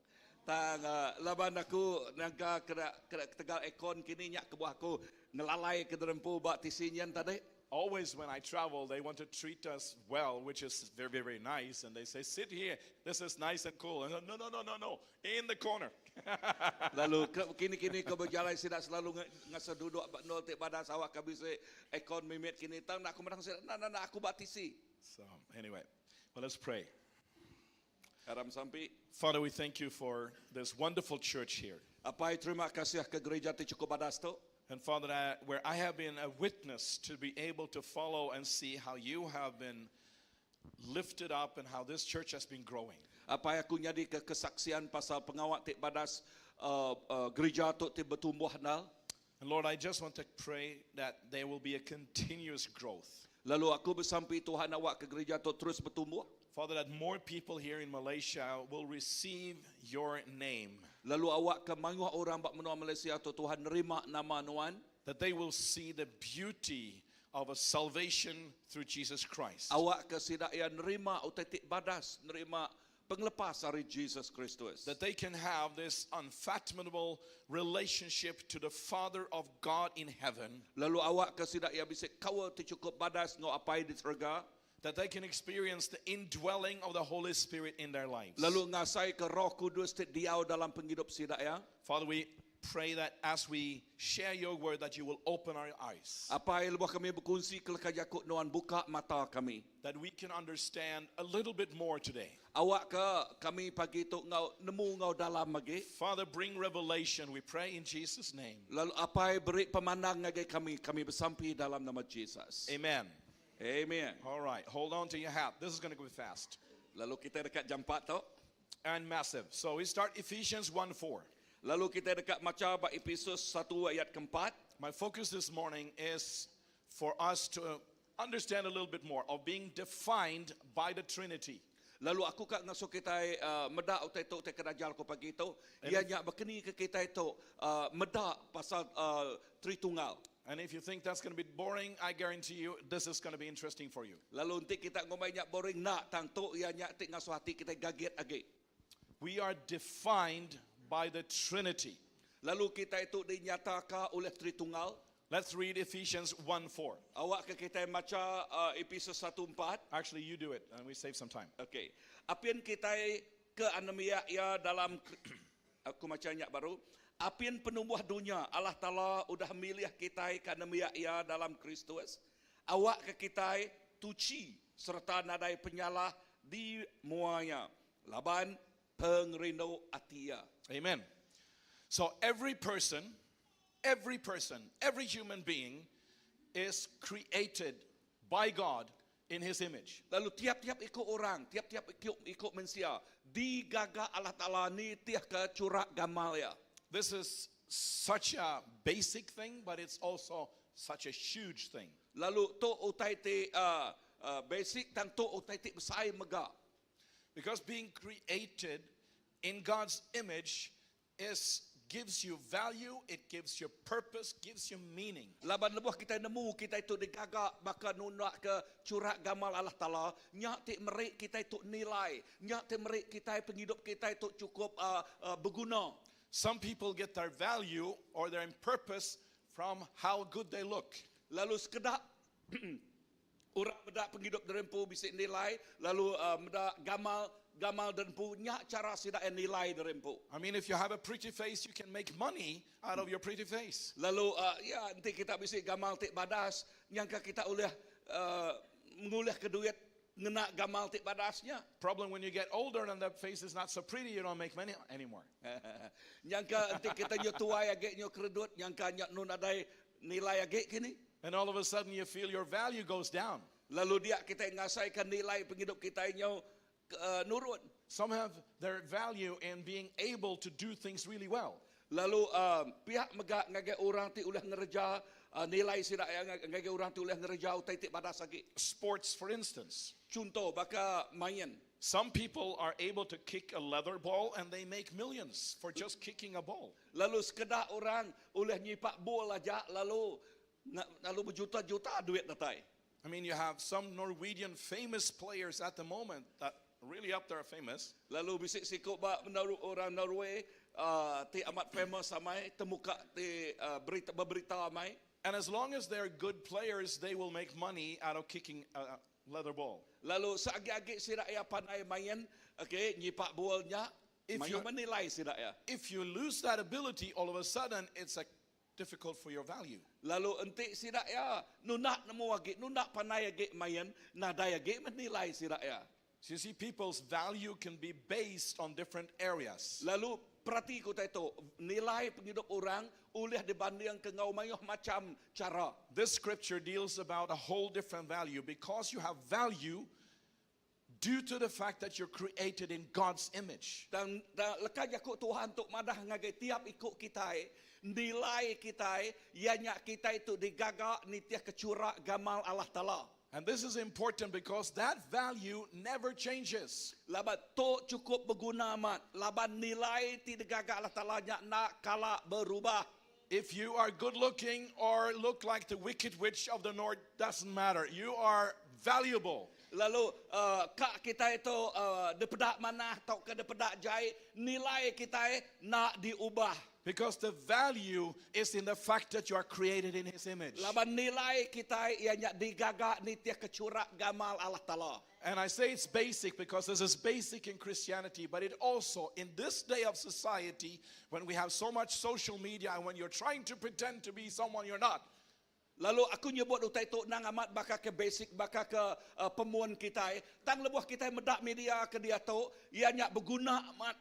Tang laban aku nyangka kena kena tegal aircon kini nyak kebuah aku ngelalai ke derempu ba tisinyan tadi. Always when I travel, they want to treat us well, which is very, very, very nice. And they say, sit here, this is nice and cool. And I, no, no, no, no, no, in the corner. Lalu ke, kini-kini ke berjalan sidak selalu ngasa duduk bak nol tik badan sawah kabise aircon mimit kini tang nak aku menang sidak nak nak nak aku bak tisi. So anyway, well, let's pray. Aram sampai Father, we thank you for this wonderful church here. Apai terima kasih ke gereja ti cukup badas tu. And Father, where I have been a witness to be able to follow and see how you have been lifted up and how this church has been growing. Apai aku nyadi ke kesaksian pasal pengawak ti badas gereja tu ti bertumbuh nal. And Lord, I just want to pray that there will be a continuous growth. Lalu aku bersampi Tuhan awak ke gereja tu terus bertumbuh. Father, that more people here in Malaysia will receive your name. Lalu awak ke mayuh orang bak menua Malaysia tu Tuhan nerima nama nuan. That they will see the beauty of a salvation through Jesus Christ. Awak ke sidak yang nerima utai tik badas, nerima penglepas dari Jesus Kristus. That they can have this unfathomable relationship to the Father of God in heaven. Lalu awak ke sidak yang bisa kawal ti cukup badas ngau apai di surga. That they can experience the indwelling of the Holy Spirit in their lives. Lalu ngasai ke Roh Kudus ti diau dalam penghidup sidak ya. Father, we pray that as we share your word, that you will open our eyes. Apa yang lebuh kami berkongsi ke leka jakuk nuan buka mata kami. That we can understand a little bit more today. Awak ke kami pagi tu ngau nemu ngau dalam lagi. Father, bring revelation, we pray in Jesus' name. Lalu apa yang beri pemandang ngagai kami, kami bersampi dalam nama Jesus. Amen. Amen. All right, hold on to your hat. This is going to go fast Lalu kita dekat jam 4 tu. and massive. So we start Ephesians 1:4. Lalu kita dekat maca bab Efesus 1 ayat keempat. My focus this morning is for us to understand a little bit more of being defined by the Trinity. Lalu aku kak ngasuh kita medak utai tu te kedajar ko pagi tu. Ia nyak berkeni ke kita itu medak pasal Tritunggal. And if you think that's going to be boring, I guarantee you this is going to be interesting for you. Lalu nanti kita ngomai nyak boring nak tang tu ia nyak tik ngasuh hati kita gaget agi. We are defined by the Trinity. Lalu kita itu dinyatakan oleh Tritunggal. Let's read Ephesians 1:4. Awak ke kita maca Efesus 1:4. Actually, you do it, and we save some time. Okey. Apian kita ke anemia ya dalam aku maca nyak baru. Apian penumbuh dunia Allah Taala udah milih kita ke anemia ya dalam Kristus. Awak ke kita tuci serta nadai penyalah di muanya. Laban pengerindu atia. Amen. So every person, every person, every human being is created by God in his image. Lalu tiap-tiap ikut orang, tiap-tiap ikut, ikut manusia digagak Allah Taala ni tiap ke curak gamal ya. This is such a basic thing, but it's also such a huge thing. Lalu tu utai ti basic dan tu utai ti besai mega. Because being created in God's image is gives you value, it gives you purpose, gives you meaning. Laban lebuh kita nemu kita itu digaga baka nunak ke curak gamal Allah Ta'ala, nyak ti merik kita itu nilai, nyak ti merik kita penghidup kita itu cukup berguna. Some people get their value or their purpose from how good they look. Lalu sekedak orang medak penghidup derempu bisik nilai, lalu medak gamal gamal derempu nyak cara sidak yang nilai derempu. I mean, if you have a pretty face, you can make money out of your pretty face. Lalu ya nanti kita bisik gamal tik badas, nyangka kita oleh mengulih ke duit ngena gamal tik badasnya. Problem when you get older and that face is not so pretty, you don't make money anymore. Nyangka nanti kita nyo tuai agak nyo keredut, nyangka nyo nun adai nilai agak kini. And all of a sudden you feel your value goes down. Lalu dia kita ngasaikan nilai penghidup kita nyo nurun. Some have their value in being able to do things really well. Lalu pihak megak ngagai orang ti ulah ngereja nilai sidak yang ngagai orang ti ulah ngereja utai ti badas lagi. Sports, for instance. Contoh baka main. Some people are able to kick a leather ball and they make millions for just kicking a ball. Lalu sekedak orang ulah nyipak bola aja lalu lalu berjuta-juta duit datai. I mean, you have some Norwegian famous players at the moment that really up there famous. Lalu bisik sikuk ba orang Norway ti amat famous amai temuka ti berita berita amai. And as long as they're good players, they will make money out of kicking a leather ball. Lalu seagi-agi sidak ya pandai main, okay, nyipak bolnya, If main you- menilai sidak ya. If you lose that ability, all of a sudden it's like difficult for your value. Lalu entik sidak ya, nunak nemu agi, nunak pandai agi main, nadai agi menilai sidak ya. So you see, people's value can be based on different areas. Lalu perhati ku itu, nilai penghidup orang oleh dibanding ke ngau mayuh macam cara. This scripture deals about a whole different value because you have value due to the fact that you're created in God's image. Dan, dan lekas jakuk Tuhan untuk madah ngagai tiap ikut kita, nilai kita, ianya kita itu digagak nitiah kecurak gamal Allah Ta'ala. And this is important because that value never changes. Laban to cukup berguna amat. Laban nilai ti digagak Allah Ta'ala nya nak kala berubah. If you are good looking or look like the wicked witch of the north, doesn't matter. You are valuable. Lalu kak kita itu depedak mana atau ke depedak jai, nilai kita nak diubah. Because the value is in the fact that you are created in His image. Laban nilai kita ianya digagak nitiah kecurak gamal Allah Ta'ala. And I say it's basic because this is basic in Christianity, but it also, in this day of society, when we have so much social media and when you're trying to pretend to be someone you're not, Lalu aku nyebut utai tu nang amat baka ke basic baka ke pemuan kita. Tang lebuh kita medak media ke dia tu, ianya berguna amat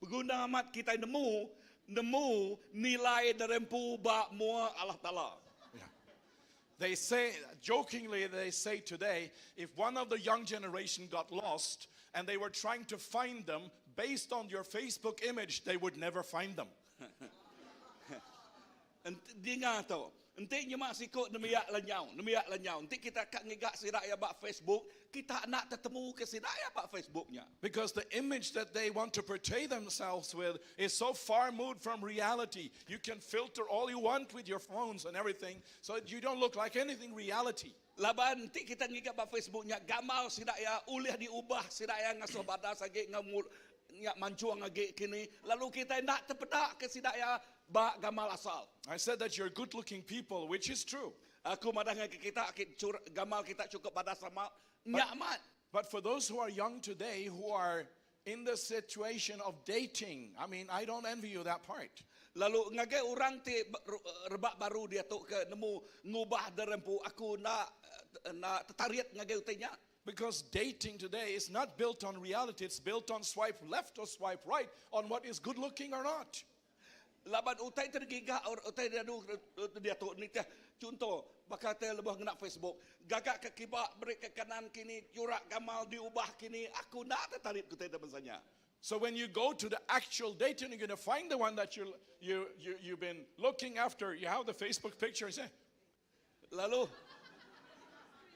berguna amat kita nemu nemu nilai derempu ba mua Allah Ta'ala. Yeah. They say, jokingly, they say today, if one of the young generation got lost and they were trying to find them based on your Facebook image, they would never find them. Dengar tu. Enti nyemak sikut nemiak lenyau, nemiak lenyau. Enti kita kat ngigak sidak ya bak Facebook, kita nak tertemu ke sidak ya bak Facebooknya. Because the image that they want to portray themselves with is so far moved from reality. You can filter all you want with your phones and everything, so that you don't look like anything reality. Laban enti kita ngigak bak Facebooknya, gamal sidak ya ulih diubah sidak ya ngasuh badas agi ngamul nyak mancuang agi kini. Lalu kita nak terpedak ke sidak ya bak gamal asal. I said that you're good-looking people, which is true. Aku madah dengan kita, gamal kita cukup badas sama nyak mat. But for those who are young today, who are in the situation of dating, I mean, I don't envy you that part. Lalu ngagai orang ti rebak baru dia tu ke nemu ngubah derempu aku nak tertarik ngagai utainya. Because dating today is not built on reality, it's built on swipe left or swipe right, on what is good looking or not. Laban utai tergiga or utai dia du dia tu ni teh contoh bakal teh lebih ngena Facebook gagak ke kibak beri ke kanan kini jurak gamal diubah kini aku nak tertarik ku teh bangsanya. So when you go to the actual date and you're going to find the one that you, you, you, you've been looking after, you have the Facebook picture and say, Lalu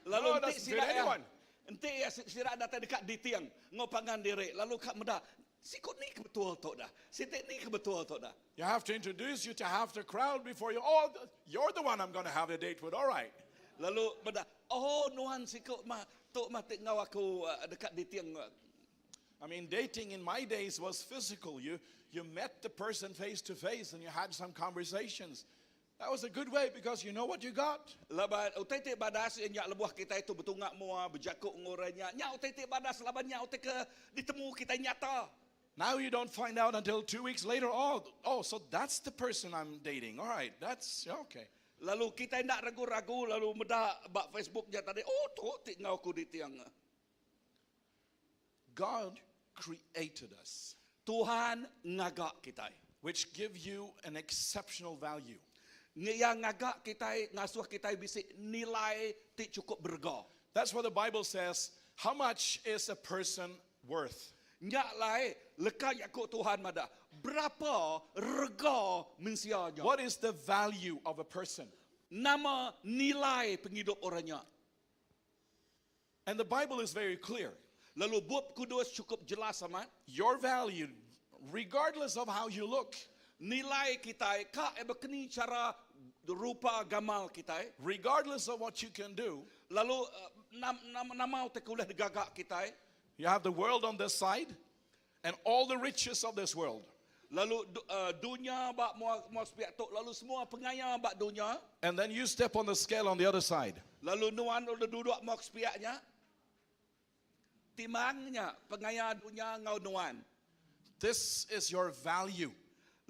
lalu No, enti doesn't fit sida ya, anyone. enti ya sida datai dekat dating ngau pangan diri lalu kak meda sikut ni ke betul tok dah. Sitik ni ke betul tok dah. You have to introduce you to half the crowd before you, oh, you're the one I'm going to have the date with. All right. Lalu meda oh nuan sikut mah tok mah tik ngau aku dekat dating. I mean, dating in my days was physical. You, you met the person face to face and you had some conversations. That was a good way because you know what you got. Laban utai ti badas nya lebuh kita itu betungak mua bejakuk ngoranya. Nya utai ti badas laban nya utai ke ditemu kita nyata. Now you don't find out until 2 weeks later. Oh, oh, so that's the person I'm dating. All right, that's okay. Lalu kita nak ragu-ragu lalu meda bak Facebooknya tadi. Oh tu ti ngau aku dating. God created us, Tuhan ngagak kita. Which give you an exceptional value. Yang ngagak kita ngasuh kita bisi nilai ti cukup berga. That's what the Bible says. How much is a person worth? Nyak lai leka yakuk Tuhan mada. Berapa rega mensianya? What is the value of a person? Nama nilai penghidup orangnya. And the Bible is very clear. Lalu bab kudus cukup jelas amat. Your value, regardless of how you look, Nilai kita ka e bekeni cara rupa gamal kita. Regardless of what you can do, Lalu eh, nam, nam, nama te kuliah digagak kita. You have the world on this side and all the riches of this world. Lalu dunia bak mua mua sepiak tok lalu semua pengaya bak dunia. And then you step on the scale on the other side. Lalu nuan udah duduk mua sepiaknya. Timangnya pengaya dunia ngau nuan. This is your value.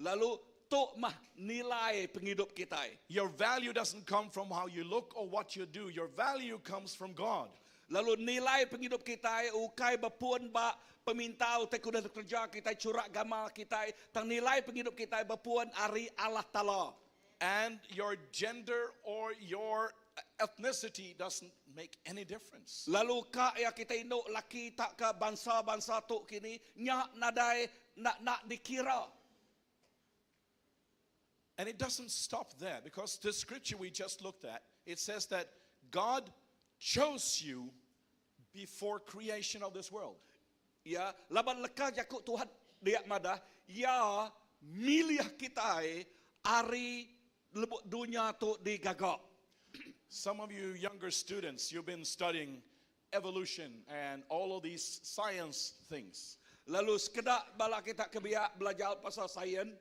Lalu tok mah nilai penghidup kita. Your value doesn't come from how you look or what you do. Your value comes from God. Lalu nilai penghidup kita ukai bepun ba pemintau te kuda kerja kita curak gamal kita tang nilai penghidup kita bepun ari Allah Taala. And your gender or your ethnicity doesn't make any difference. Lalu ka ya kita induk laki tak ke bangsa-bangsa tok kini nyak nadai nak nak dikira. And it doesn't stop there because the scripture we just looked at, it says that God chose you before creation of this world. Ya, laban leka jakuk Tuhan dia madah, ya milih kita ari lebuk dunia tu digagak. Some of you younger students, you've been studying evolution and all of these science things. Lalu sekedak bala kita kebiak belajar pasal sains.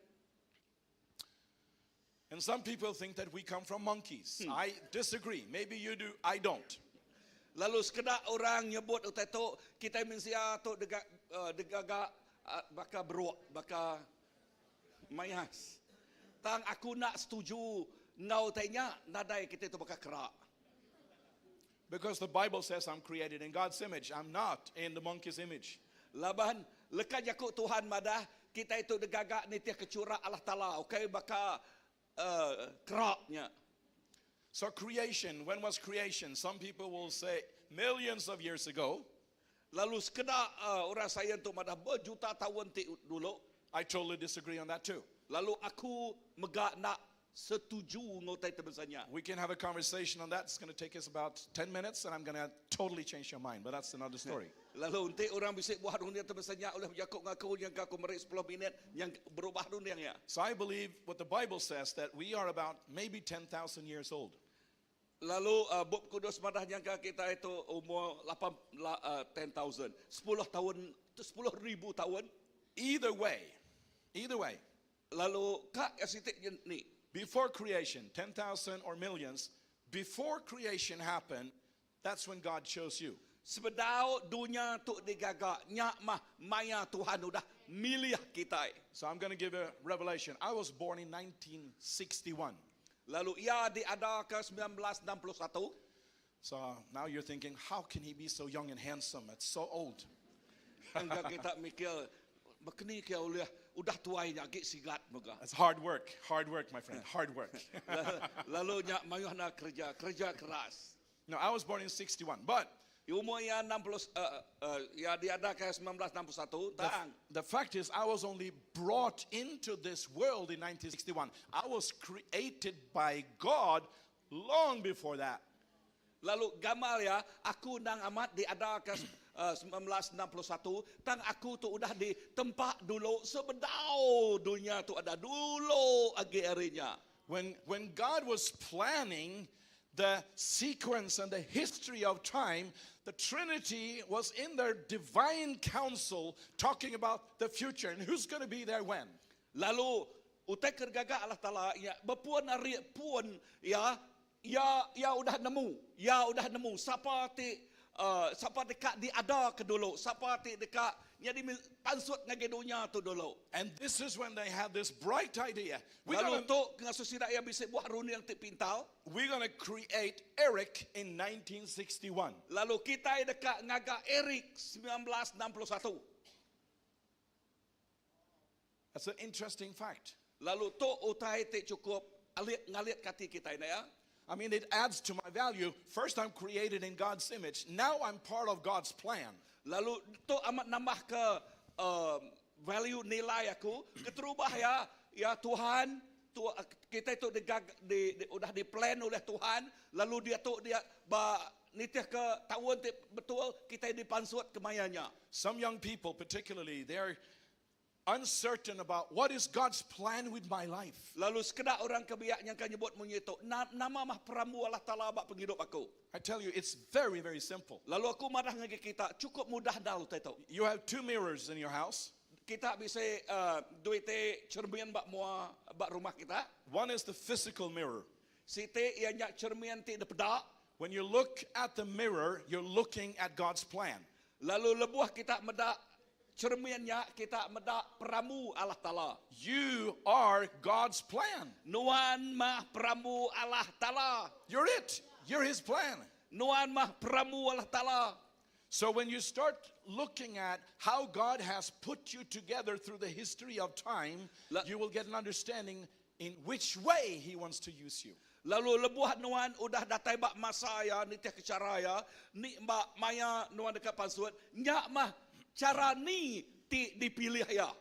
And some people think that we come from monkeys. I disagree. Maybe you do, I don't. Lalu sekedak orang nyebut utai tu kita mensia tu degak degagak baka beruak, baka mayas. Tang aku nak setuju ngau tanya nadai kita tu baka kerak. Because the Bible says I'm created in God's image. I'm not in the monkey's image. Laban lekat jakuk Tuhan madah kita itu degagak ni tiap kecurak Allah Taala okey baka keraknya. So, creation, when was creation? Some people will say millions of years ago. Lalu sekedak orang sains tu madah berjuta tahun ti dulu. I totally disagree on that too. Lalu aku megak nak setuju ngotai terbesarnya. We can have a conversation on that. It's going to take us about 10 minutes, and I'm going to totally change your mind, but that's another story. Lalu nanti orang bisik buah dunia terbesarnya oleh Yakub ngaku yang aku merik 10 minit yang berubah dunia ya. So I believe what the Bible says, that we are about maybe 10,000 years old. Lalu Bab Kudus madah nyangka kita itu umur 8 10,000. 10 tahun 10 ribu tahun. Either way, either way, Lalu kak asitik ni before creation, 10,000 or millions, before creation happened, that's when God chose you. Sebedau dunia tu digagak nyak mah maya Tuhan udah milih kita. So I'm going to give a revelation. I was born in 1961. Lalu ia diada ke 1961. So now you're thinking, how can he be so young and handsome? It's so old. Hingga kita mikir bekeni ke oleh udah tuai nya agi sigat mega. That's hard work, my friend, hard work. Lalu nyak mayuh nak kerja, kerja keras. No, I was born in 61. But Umur ia 60 ia diadakan 1961 tang. The fact is, I was only brought into this world in 1961. I was created by God long before that. Lalu gamal ya, aku nang amat diadakan 1961, tang aku tu udah ditempa dulu sebedau dunia tu ada dulu agi harinya. When God was planning the sequence and the history of time, the Trinity was in their divine council talking about the future and who's going to be there when. Lalu utai kergaga Allah Taala ya berpuan ari puan ya ya ya udah nemu, ya udah nemu siapa ti siapa dekat diada ke dulu, siapa ti dekat jadi pansut ngagi dunia tu dulu. And this is when they had this bright idea. We're Lalu gonna, tu ngasu sidak ya bisa buah runi yang ti pintal. we're gonna create Eric in 1961. Lalu kita dekat ngaga Eric 1961. That's an interesting fact. Lalu tu utai ti cukup alit ngalit kati kita ini ya. I mean, it adds to my value. First, I'm created in God's image. Now I'm part of God's plan. Lalu tu amat nambah ke value nilai aku. Keterubah ya, ya Tuhan, tu, kita itu digag, di, di, udah di plan oleh Tuhan. Lalu dia tu dia ba nitih ke tahun ti betul kita dipansut ke mayanya. Some young people, particularly, they're uncertain about what is God's plan with my life. Lalu sekedar orang kebiak yang kan nyebut munyi tu, nama mah perambu Allah Taala bak penghidup aku. I tell you, it's very, very simple. Lalu aku marah dengan kita, cukup mudah dah utai tu. You have two mirrors in your house. Kita bisa duit te cermin bak mua bak rumah kita. One is the physical mirror. Siti ianya cermin ti depedak. When you look at the mirror, you're looking at God's plan. Lalu lebuh kita medak cerminnya, kita medak peramu Allah Taala. You are God's plan. Nuan mah peramu Allah Taala. You're it. You're His plan. Nuan mah peramu Allah Taala. So when you start looking at how God has put you together through the history of time, you will get an understanding in which way He wants to use you. Lalu lebuh nuan udah datai bak masa ya nitih ke cara ya, ni bak maya nuan dekat pansut, nyak mah cara ni ti dipilih ya.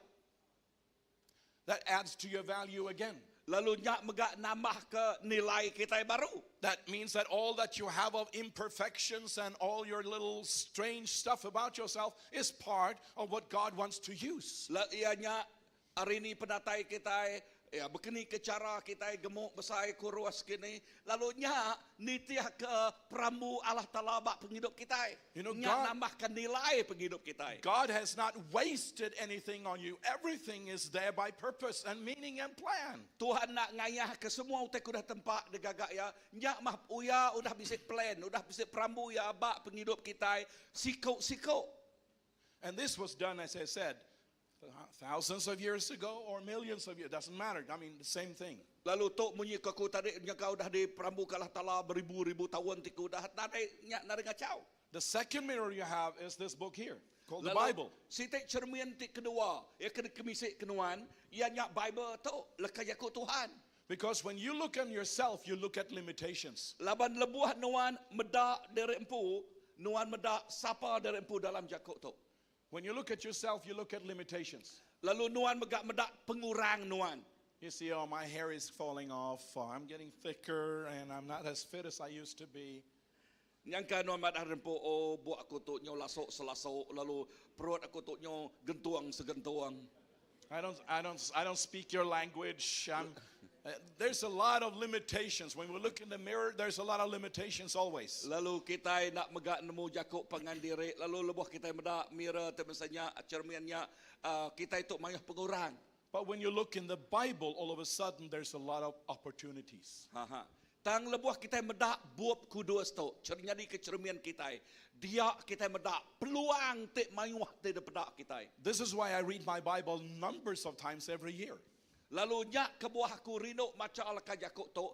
That adds to your value again. Lalu nyak megak nambah ke nilai kita yang baru. That means that all that you have of imperfections and all your little strange stuff about yourself is part of what God wants to use. La, ianya hari ni penatai kita ya begini ke cara kita gemuk besar kurus kini lalu nyak nitih ke perambu Allah Taala bak penghidup kita. You know, nyak God- nambahkan nilai penghidup kita. God has not wasted anything on you. Everything is there by purpose and meaning and plan. Tuhan nak ngayah ke semua utai kudah tempat de gagak ya. Nyak mah uya udah bisa plan, udah bisa perambu ya bak penghidup kita sikok-sikok. And this was done, as I said, thousands of years ago or millions of years. Doesn't matter. I mean, the same thing. Lalu tok munyi ke aku tadi nya kau dah di perambu kalah tala beribu-ribu tahun tiku dah nadai nyak nadai ngacau. The second mirror you have is this book here called the Lalu, Bible. Sitik cermin ti kedua, ya kena kemisik kenuan, ia nyak Bible tu lekai aku Tuhan. Because when you look on yourself, you look at limitations. Laban lebuh nuan medak dari empu, nuan medak sapa dari empu dalam jakuk tu. When you look at yourself, you look at limitations. Lalu nuan megak medak pengurang nuan. You see, oh, my hair is falling off, oh, I'm getting thicker, and I'm not as fit as I used to be. Nyangka nuan madah rempu, oh, buat aku tu nyo lasok selasok, lalu perut aku tu nyo gentuang segentuang. I don't speak your language. There's a lot of limitations. When we look in the mirror, there's a lot of limitations always. Lalu kita nak megak nemu jakuk pangan diri, lalu lebuh kita medak mirror tu misalnya cerminnya, kita itu mayah pengurang. But when you look in the Bible, all of a sudden there's a lot of opportunities. Ha, ha. Tang lebuh kita medak bup kudus tu, jadi ke cermin kita. Dia kita medak peluang te mayuh te depedak kita. This is why I read my Bible numbers of times every year. Lalu nyak kebuah aku rindu maca alaka jakuk tu,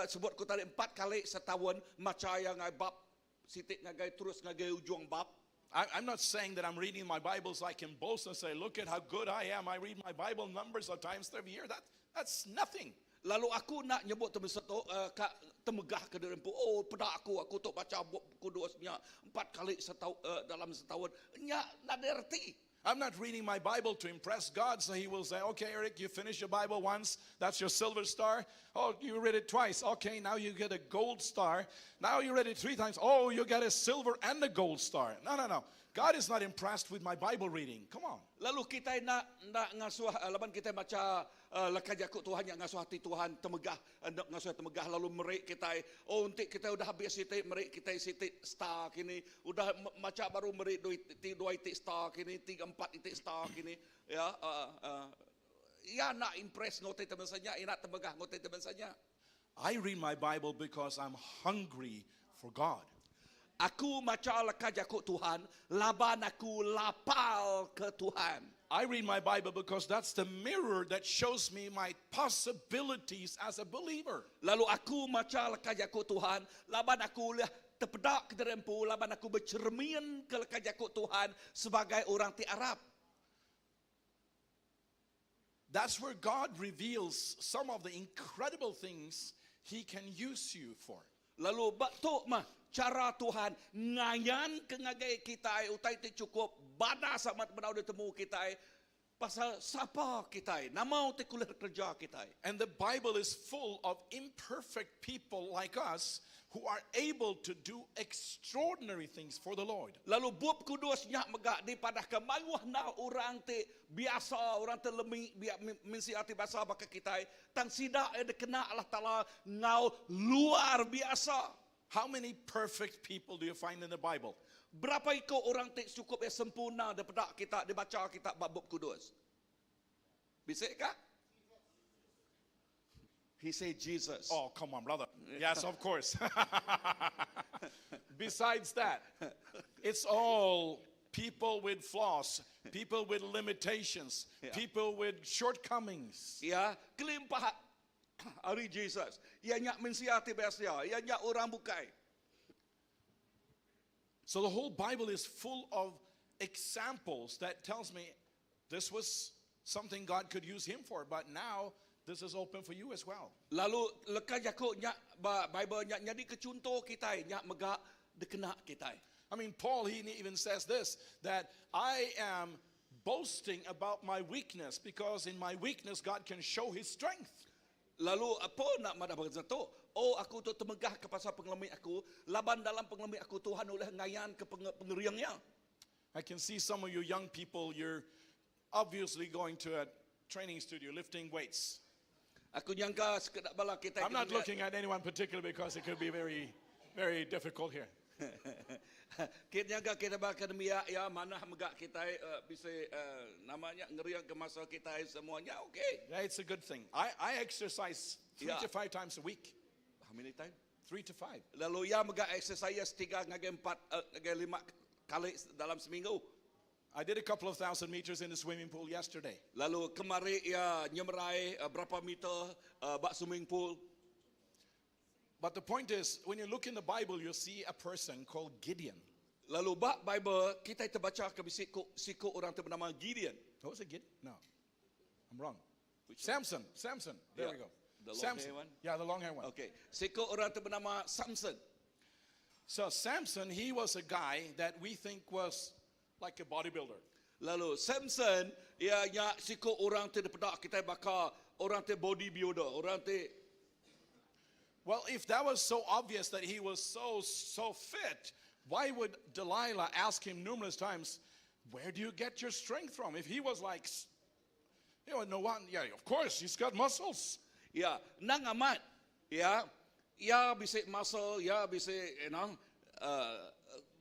sebut ku tadi 4 kali setahun maca yang ngai bab sitik ngagai terus ngagai ujung bab. I'm not saying that I'm reading my Bible so I can boast and say, look at how good I am. I read my Bible numbers of times every year. That's nothing. Lalu aku enda nyebut temesa tu ka temegah ke diri empu. Oh peda aku, aku tu baca bup kudus nya empat kali setau dalam setaun. Nya nadai reti. I'm not reading my Bible to impress God so he will say, okay Eric, you finish your Bible once, that's your silver star. Oh, you read it twice. Okay, now you get a gold star. Now you read it three times. Oh, you get a silver and a gold star. No, no, no. God is not impressed with my Bible reading. Come on. Lalu kitai enda enda ngasuh laban kitai macha leka jaku Tuhan nya ngasuh ati Tuhan temegah enda ngasuh temegah lalu meri kitai oh enti kitai udah habis siti meri kitai siti star kini udah macha baru meri dua iti dua iti star kini tiga empat iti star kini ya iya enda impress enggau utai ti bansa nya iya enda temegah enggau utai ti bansa nya. I read my Bible because I'm hungry for God. Aku macha leka jaku Tuhan laban aku lapar ke Tuhan. I read my Bible because that's the mirror that shows me my possibilities as a believer. Lalu aku macha leka jaku Tuhan laban aku ulih tepeda kediri empu laban aku becheremin ke leka jaku Tuhan sebagai orang ti arap. That's where God reveals some of the incredible things He can use you for. Lalu ba tu mah chara Tuhan ngayanka ngagai kitai utai ti chukup badas amat bedau ditemu kitai pasal sapa kitai, nama utai ke ulih kereja kitai. And the Bible is full of imperfect people like us who are able to do extraordinary things for the Lord. Lalu Bup Kudus nya mega dipadahka mayuh enda orang ti biasa, orang ti lemi, mensia ti biasa baka kitai, tang sida iya dikena Allah Taala enggau luar biasa. How many perfect people do you find in the Bible? Berapa iku orang ti chukup iya sempurna dipeda kita, dibacha kita ba Bup Kudus? Bisi ka? He say Jesus. Oh, come on, brother. Yes, of course. Besides that, it's all people with flaws, people with limitations, Yeah. people with shortcomings. Ya, kelimpah ari Jesus, iya nya mensia ti biasa, iya nya orang bukai. So the whole Bible is full of examples that tells me this was something God could use him for, but now this is open for you as well. Lalu leka jaku nya ba Bible nya nyadika chunto kitai nya mega dikena kitai. I mean, Paul, he even says this, that I am boasting about my weakness because in my weakness God can show his strength. Lalu Paul enda madah baka tu, Oh aku tu temegah ke pasal pengelemi aku, laban dalam pengelemi aku Tuhan ulih ngayan ke pengering iya. I can see some of you young people, you're obviously going to a training studio lifting weights. Aku nyangka sekeda bala kitai I'm not looking at anyone particular because it could be very, very difficult here. Kita nyaga kita ba akademia ya manah mega kitai bisi nama nya ngering ke masa kitai semua nya okey. Yeah, it's a good thing. I I exercise 3 yeah. to 5 times a week. How many times? 3 to 5. Lalu iya mega exercise tiga ngagai empat ngagai lima kali dalam seminggu. I did a couple of thousand meters in the swimming pool yesterday. Lalu kemari iya nyemerai berapa meter ba swimming pool. But the point is, when you look in the Bible, you see a person called Gideon. Lalu ba Bible, kitai tebacha ke bisi ku siku orang ti benama Gideon. Oh, was it Gideon? No, I'm wrong. Which Samson, Samson, there yeah. we go. The long Samson. hair one? Yeah, the long hair one. Okay, siku orang ti benama Samson. So Samson, he was a guy that we think was like a bodybuilder. Lalu Samson, iya nya siku orang ti dipeda kitai baka orang ti bodybuilder, orang ti Well, if that was so obvious that he was so so fit, why would Delilah ask him numerous times, where do you get your strength from? If he was like, you know, no one, yeah, of course, he's got muscles. Ya, endang amat. Ya, iya bisi muscle, iya bisi, you know, uh,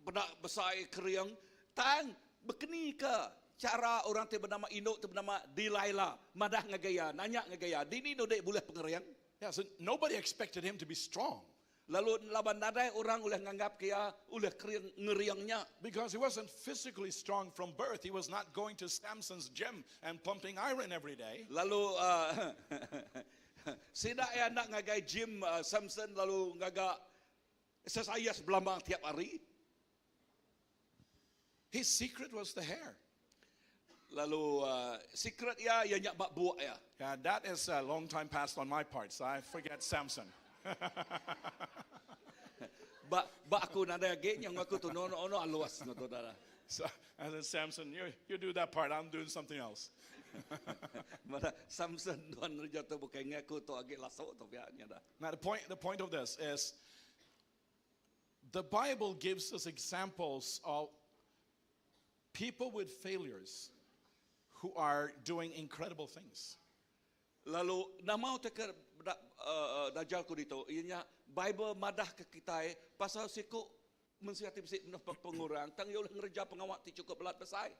peda besai kering. Tang, bekeni ke chara orang ti benama indu ti benama Delilah madah ngagai iya, nanya ngagai iya, dini nudik bulih pengering? Yeah, so nobody expected him to be strong. Lalu laban nadai orang ulih nganggapka iya ulih kering ngering nya. Because he wasn't physically strong from birth. He was not going to Samson's gym and pumping iron every day. Lalu sida iya enda ngagai gym Samson lalu ngaga exercise belama tiap hari. His secret was the hair. Lalu secret iya iya nya ba buk iya. Yeah, that is a long time past on my part, so I forget Samson. Ba ba aku nadai agi nya enggau aku tu no no no alus enggau tu dah. So I said, Samson, you, you do that part, I'm doing something else. Madah Samson nuan ngereja tu bukai enggai aku tu agi lasuk tu pia nya dah. Now, the point, the point of this is the Bible gives us examples of people with failures who are doing incredible things. Lalu nama utai ke dajar ku ditu iya nya Bible madah ke kitai pasal siku mensia ti bisi penuh pengurang tang iya ulih ngereja pengawa ti chukup belat besai.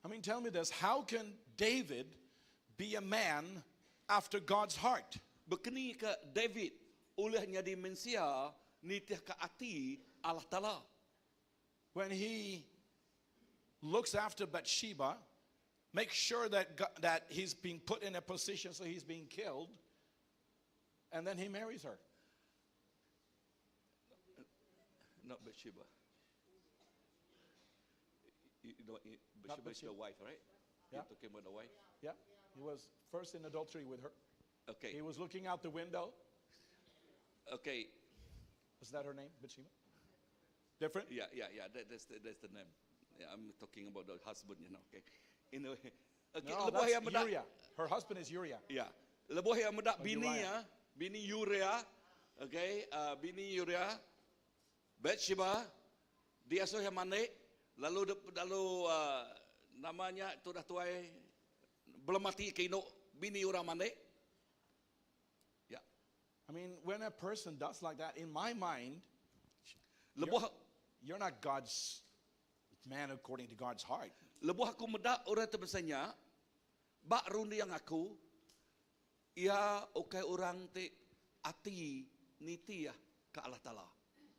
I mean, tell me this how can David be a man after God's heart? Bekeni ke David ulih nyadi mensia nitih ke ati Allah Taala? When he looks after Bathsheba, makes sure that, God, that he's being put in a position so he's being killed, and then he marries her. Not Bathsheba. You know, Bathsheba is the wife, right? Yeah. You're talking about the wife? Yeah, he was first in adultery with her. Okay. He was looking out the window. Okay. Was that her name, Bathsheba? Different? Yeah, yeah, yeah. That's the name. Yeah, I'm talking about the husband, you know. Okay. Anyway. Okay, No, lebuh that's yang medak. Uriah. Her husband is Uriah. Ya. Lebuh yang medak bini Uriah. ya, bini Uriah. Okay, bini Uriah. Bathsheba dia asuh yang manik lalu lalu namanya tu dah tuai belum mati ke inuk bini orang manik. Ya. I mean, when a person does like that, in my mind, Lebuh you're not God's man according to God's heart. Lebuh aku medak orang tu besanya, bak rundi yang aku, ia ukai orang ti ati niti ya ke Allah Taala.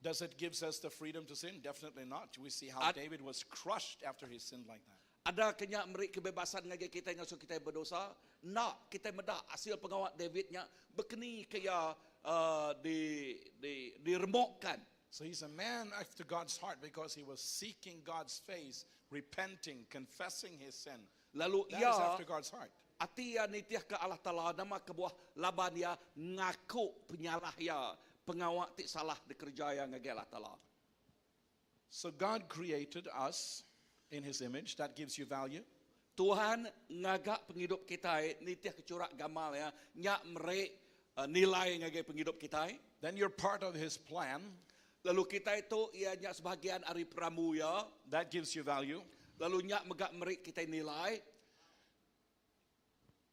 Does it gives us the freedom to sin? Definitely not. We see how David was crushed after he sinned like that. Ada kenya meri kebebasan ngagai kita ngasuh kita berdosa? Nak kita medak hasil pengawat Davidnya bekeni kaya di di diremukkan. So he's a man after God's heart because he was seeking God's face, repenting, confessing his sin. Lalu That is ia after God's heart. ati ia nitiah ke Allah Taala nama kebuah laban ia ngaku penyalah ia pengawak ti salah dikerja yang ngagai Allah Taala. So God created us in his image. That gives you value. Tuhan ngagak penghidup kita nitiah kecurak gamal ya nyak merek nilai ngagai penghidup kita. Then you're part of his plan. Lalu kita itu ia nyak sebahagian ari pramu ya. That gives you value. Lalu nyak megak merik kita nilai.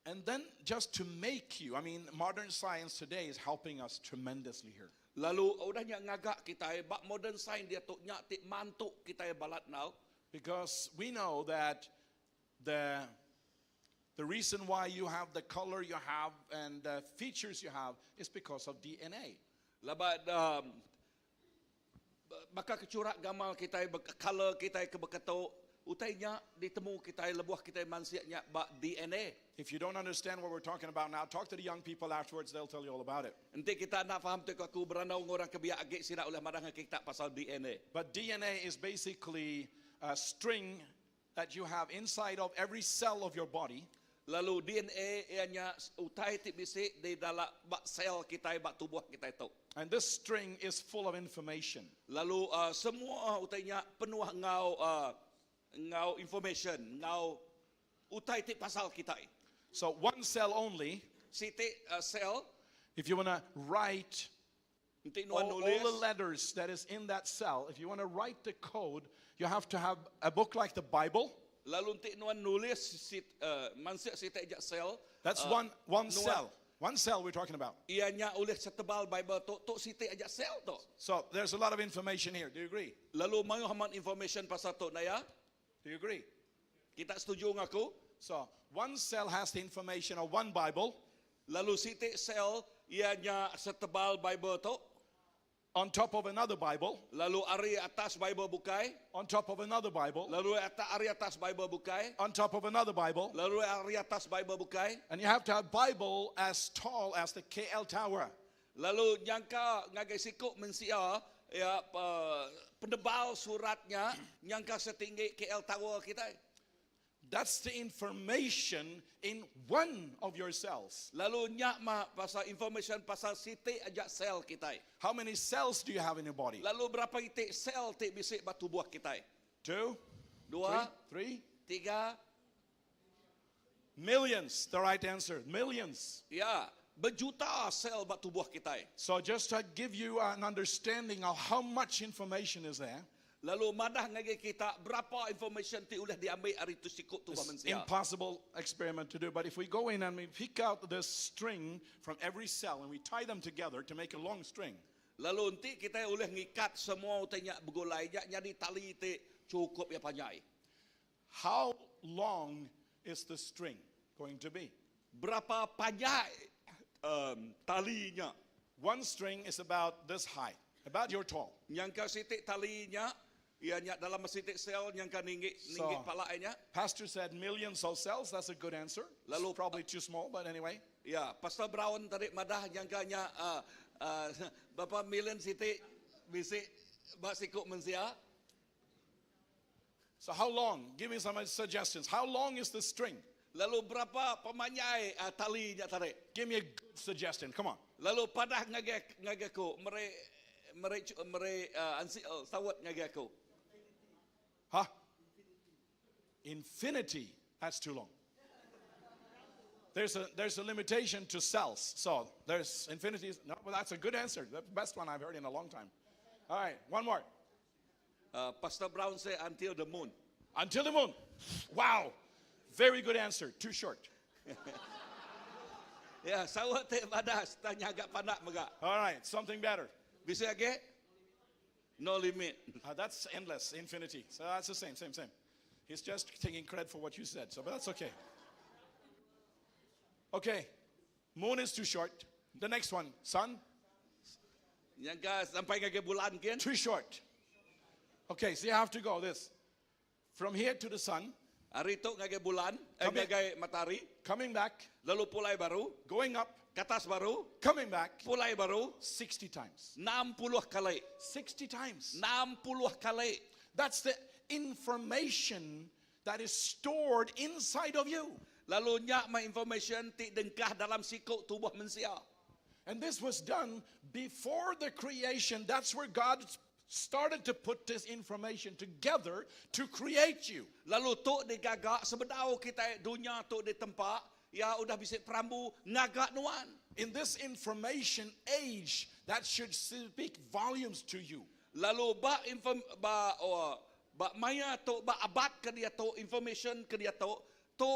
And then just to make you, I mean, modern science today is helping us tremendously here. Lalu udah nyak ngagak kita bak modern science dia tu nyak tik mantuk kita balat now. Because we know that the reason why you have the color you have and the features you have is because of DNA. Labat baka kecurak gamal kita color kita ke beketuk utainya ditemu kita lebuh kita mansiaknya bak DNA. If you don't understand what we're talking about now, talk to the young people afterwards, they'll tell you all about it. Nanti kita nak faham tu aku berandau orang kebiak agik sira oleh madang kita pasal DNA. But DNA is basically a string that you have inside of every cell of your body. Lalu DNA ianya utai ti bisi di dalam bak sel kita bak tubuh kita itu. And this string is full of information. Lalu semua utainya penuh ngau ngau information, ngau utai ti pasal kita. So one cell only, Siti sel if you want to write nanti nuan all the nulis letters that is in that cell, if you want to write the code, you have to have a book like the Bible. Lalu nanti nuan nulis sit mansik siti ajak sel. That's one nuan- cell. One cell we're talking about. Ianya oleh setebal Bible tu tu siti ajak sel tu. So there's a lot of information here. Do you agree? Lalu mayu haman information pasal tu naya. Do you agree? Kita setuju ngaku? So one cell has the information of one Bible. Lalu siti sel ianya setebal Bible tu. On top of another Bible. Lalu ari atas Bible bukai. On top of another Bible. Lalu atas ari atas Bible bukai. On top of another Bible. Lalu ari atas Bible bukai. And you have to have Bible as tall as the KL Tower. Lalu nyangka ngagai sikuk mensia ya pendebal suratnya nyangka setinggi KL Tower kita. That's the information in one of your cells. Lalu nyak ma pasal information pasal siti aja sel kita. How many cells do you have in your body? Lalu berapa iti sel ti bisi ba tubuh kita? Two, Dua, three, three. tiga, Millions, the right answer. Millions. ya, berjuta sel ba tubuh kita. So just to give you an understanding of how much information is there, Lalu madah ngagai kita berapa information ti ulih diambil ari tu sikut tubuh it's mensia. impossible experiment to do. But if we go in and we pick out this string from every cell and we tie them together to make a long string, Lalu nanti kita ulih ngikat semua utainya begulai nya jadi tali ti cukup ya panjai. how long is the string going to be? Berapa panjai um, talinya? One string is about this high, about your tall. Yang ka sitik talinya, ianya dalam sitik sel yang ka ninggik So- ninggik palanya. Pastor said millions of cells. That's a good answer. Lalu- It's probably too small, but anyway. Ya, Pastor Brown tadi madah yang ka nya uh, uh, berapa million sitik bisi bak sikuk mensia. So how long? Give me some suggestions. How long is the string? Lalu berapa pemanjai uh, talinya tadi? Give me a good suggestion. Come on. Lalu padah ngagai ngagai aku mere mere mere uh, ansi uh, sawat ngagai aku. Huh? Infinity. That's too long. There's a, there's a limitation to cells. So there's infinity. No, well, that's a good answer. The best one I've heard in a long time. All right, one more. Uh, Pastor Brown say until the moon. Until the moon. Wow. Very good answer. Too short. Ya, sawat te padah tanya agak panak mega. All right, something better. Bisa agak? No limit. That's endless, infinity. So that's the same, same, same. He's just taking credit for what you said, so but that's okay. Okay, moon is too short. The next one, sun, Yang ka sampai ngagai bulan kian. too short. Okay, so you have to go this. From here to the sun, Hari tu ngagai bulan, eh, Kami- ngagai matahari, coming back, lalu pulai baru, going up, ke atas baru, coming back, pulai baru, 60 times. 60 kali. 60 times. 60 kali. That's the information that is stored inside of you. Lalu nyak ma information ti dengkah dalam sikuk tubuh mensia. And this was done before the creation. That's where God started to put this information together to create you. Lalu tu digagak sebedau kita dunia tu ditempak, ya udah bisa perambu ngagak nuan. In this information age, that should speak volumes to you. Lalu ba inform ba oh, ba maya tu ba abad ke dia tu information ke dia tu tu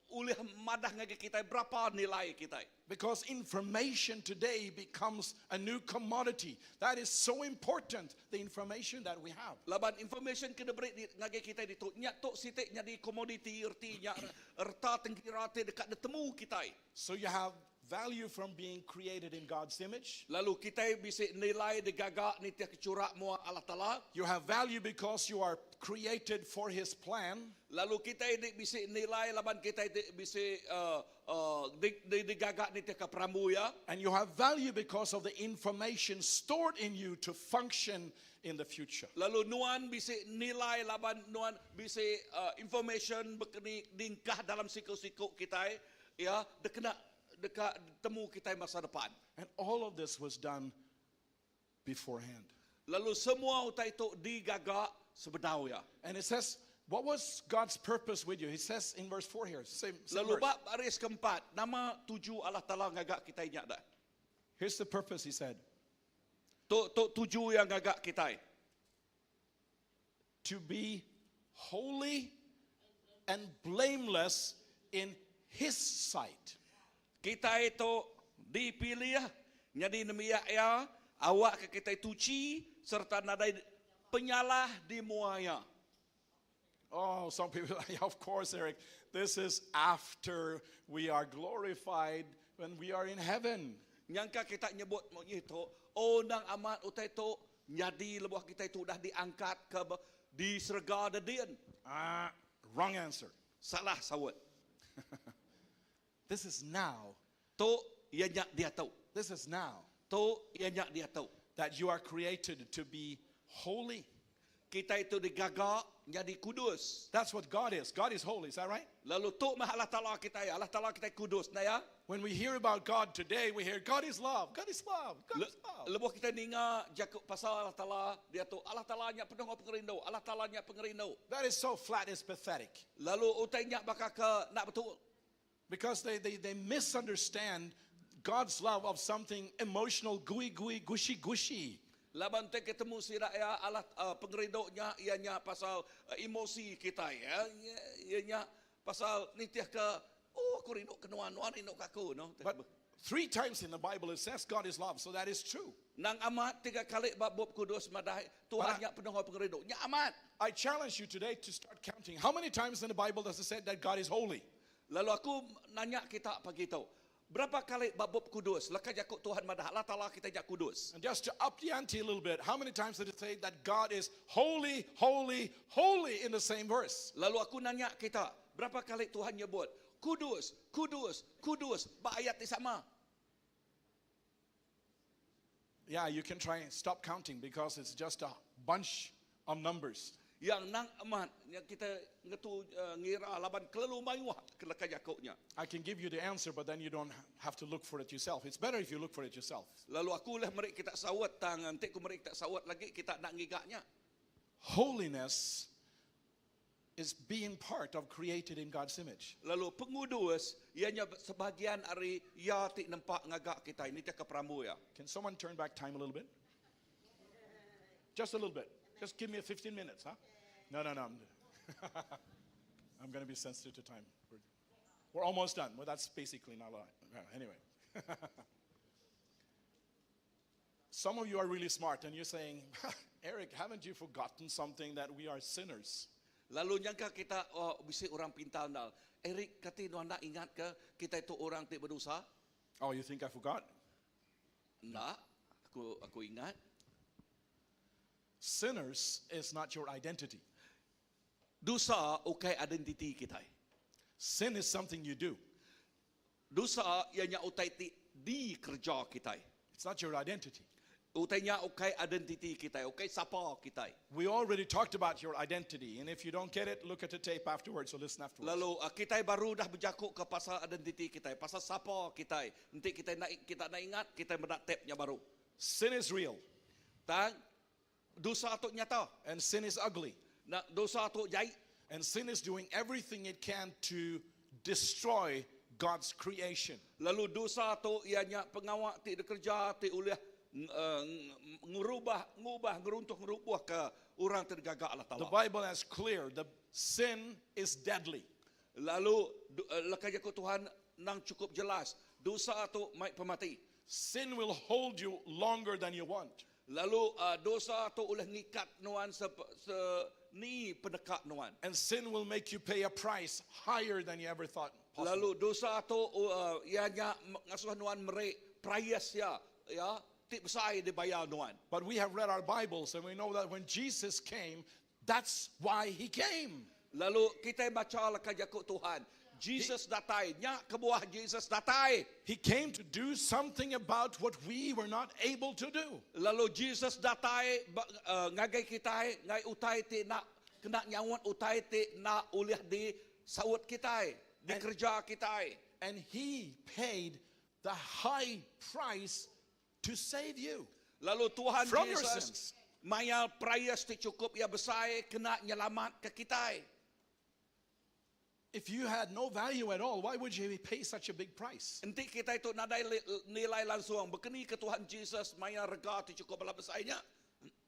ulih madah ngagai kita berapa nilai kita. Because information today becomes a new commodity. That is so important, the information that we have. Laban information ke diberi di, ngagai kita ditu nyak tu sitik nyadi komoditi erti nyak erta tengkira te dekat detemu kita. So you have value from being created in God's image. Lalu kita bisa nilai digagak ni tiap kecurak mua Allah Taala. You have value because you are created for His plan. Lalu kita ini bisa nilai laban kita ini bisa uh, uh, di, di, digagak ni tiap perambu ya. And you have value because of the information stored in you to function in the future. Lalu nuan bisa nilai laban nuan bisa uh, information berkeni dingkah dalam siku-siku kita ya dekena dekat temu kita masa depan. And all of this was done beforehand. Lalu semua utai itu digagak sebedau ya. And it says, what was God's purpose with you? He says in verse 4 here, same, same Lalu verse. bab baris keempat, nama tuju Allah Taala ngagak kita ingat dah. Here's the purpose, he said. Tu tu tuju yang ngagak kita. To be holy and blameless in his sight. Kita itu dipilih jadi nemiak ya awak ke kita tuci serta nadai penyalah di muaya. Oh, some people, of course, Eric, this is after we are glorified when we are in heaven. Nyangka kita nyebut mau itu, oh nang amat utai tu nyadi lebuh kita itu dah diangkat ke di serga dedian. Ah, wrong answer. Salah sawut. This is now. Tu ia nyak dia tahu. This is now Tu ia nyak dia tahu. that you are created to be holy. Kita itu digaga jadi kudus. That's what God is. God is holy, is that right? Lalu tu mah Allah Taala kita ya. Allah Taala kita kudus nah ya. When we hear about God today, we hear God is love, God is love, God is love. Lebuh kita ninga jaku pasal Allah Taala dia tu Allah Taala nya penuh dengan pengerindu, Allah Taala nya pengerindu. That is so flat, it's pathetic. Lalu utai nya bakal ke nak betul. Because they, they, they misunderstand God's love of something emotional, gooey, gooey, gushy, gushy. Laban te ketemu sira ya Allah uh, pengerindunya ianya pasal uh, emosi kita ya. Ianya pasal nitih ke oh aku rindu ke nuan, nuan rindu ke aku no. But three times in the Bible it says God is love, so that is true. Nang amat tiga kali bab bab kudus madah Tuhan nya penuh pengerindu. Nya amat. I challenge you today to start counting. How many times in the Bible does it say that God is holy? Lalu aku nanya kita pagi tu. Berapa kali bab bab kudus? Leka jakuk Tuhan madah Allah Taala kita jak kudus. And just to up the ante a little bit, how many times did it say that God is holy, holy, holy in the same verse? Lalu aku nanya kita, berapa kali Tuhan nyebut kudus, kudus, kudus, ba ayat ti sama. Yeah, you can try and stop counting because it's just a bunch of numbers. Yang nang amat yang kita ngetu uh, ngira laban kelalu mayuh kelaka jakuknya. I can give you the answer, but then you don't have to look for it yourself. It's better if you look for it yourself. Lalu aku lah merik kita sawat tangan, nanti aku merik kita sawat lagi kita nak ngigaknya. Holiness is being part of created in God's image. Lalu pengudus ianya sebahagian ari ya ti nempak ngagak kita ini tak keperambu ya. Can someone turn back time a little bit? Just a little bit. Just give me 15 minutes, huh? No, no, no. I'm, I'm going to be sensitive to time. We're, we're almost done. Well, that's basically not a lot. Anyway. Some of you are really smart and you're saying, Eric, haven't you forgotten something that we are sinners? Lalu nyangka kita oh, bisi orang pintar nal. Eric kati nuan nak ingat ke kita itu orang ti berdosa? Oh, you think I forgot? Nak, aku aku ingat. Sinners is not your identity. Dosa ukai identiti kita. Sin is something you do. Dosa ianya utai ti di kerja kita. It's not your identity. Utainya ukai identiti kita, ukai sapa kita. We already talked about your identity, and if you don't get it, look at the tape afterwards or listen afterwards. Lalu uh, kita baru dah berjakuk ke pasal identiti kita, pasal sapa kita. Nanti kita nak kita nak ingat, kita mendak tapnya baru. Sin is real, Tang dosa tu nyata. and sin is ugly, Nak dosa tu jai. and sin is doing everything it can to destroy God's creation. Lalu dosa tu ianya pengawak ti dikerja ti oleh uh, ngurubah ngubah ngeruntuh ngerubuh ke orang tergagak Allah The Taala. Bible is clear the sin is deadly. Lalu uh, lekai jaku Tuhan nang cukup jelas dosa tu mai pemati. Sin will hold you longer than you want. Lalu uh, dosa tu oleh ngikat nuan se, se ni pendekat nuan. And sin will make you pay a price higher than you ever thought possible. Lalu dosa tu uh, ianya ngasuh nuan merik price ya ya ti besar dibayar nuan. But we have read our Bibles and we know that when Jesus came, that's why he came. Lalu kita baca lekai jaku Tuhan. Jesus datai, nya kebuah Jesus datai. He came to do something about what we were not able to do. Lalu Jesus datai uh, ngagai kita, ngai utai ti nak kena nyawat utai ti nak ulih di sawut kita, di kerja kita. And he paid the high price to save you. Lalu Tuhan From your Jesus sins. mayal price ti cukup ya besar kena nyelamat ke kita. If you had no value at all, why would you pay such a big price? Enti kita itu nadai nilai langsung bekeni ke Tuhan Jesus mayal rega ti cukup bala besarnya.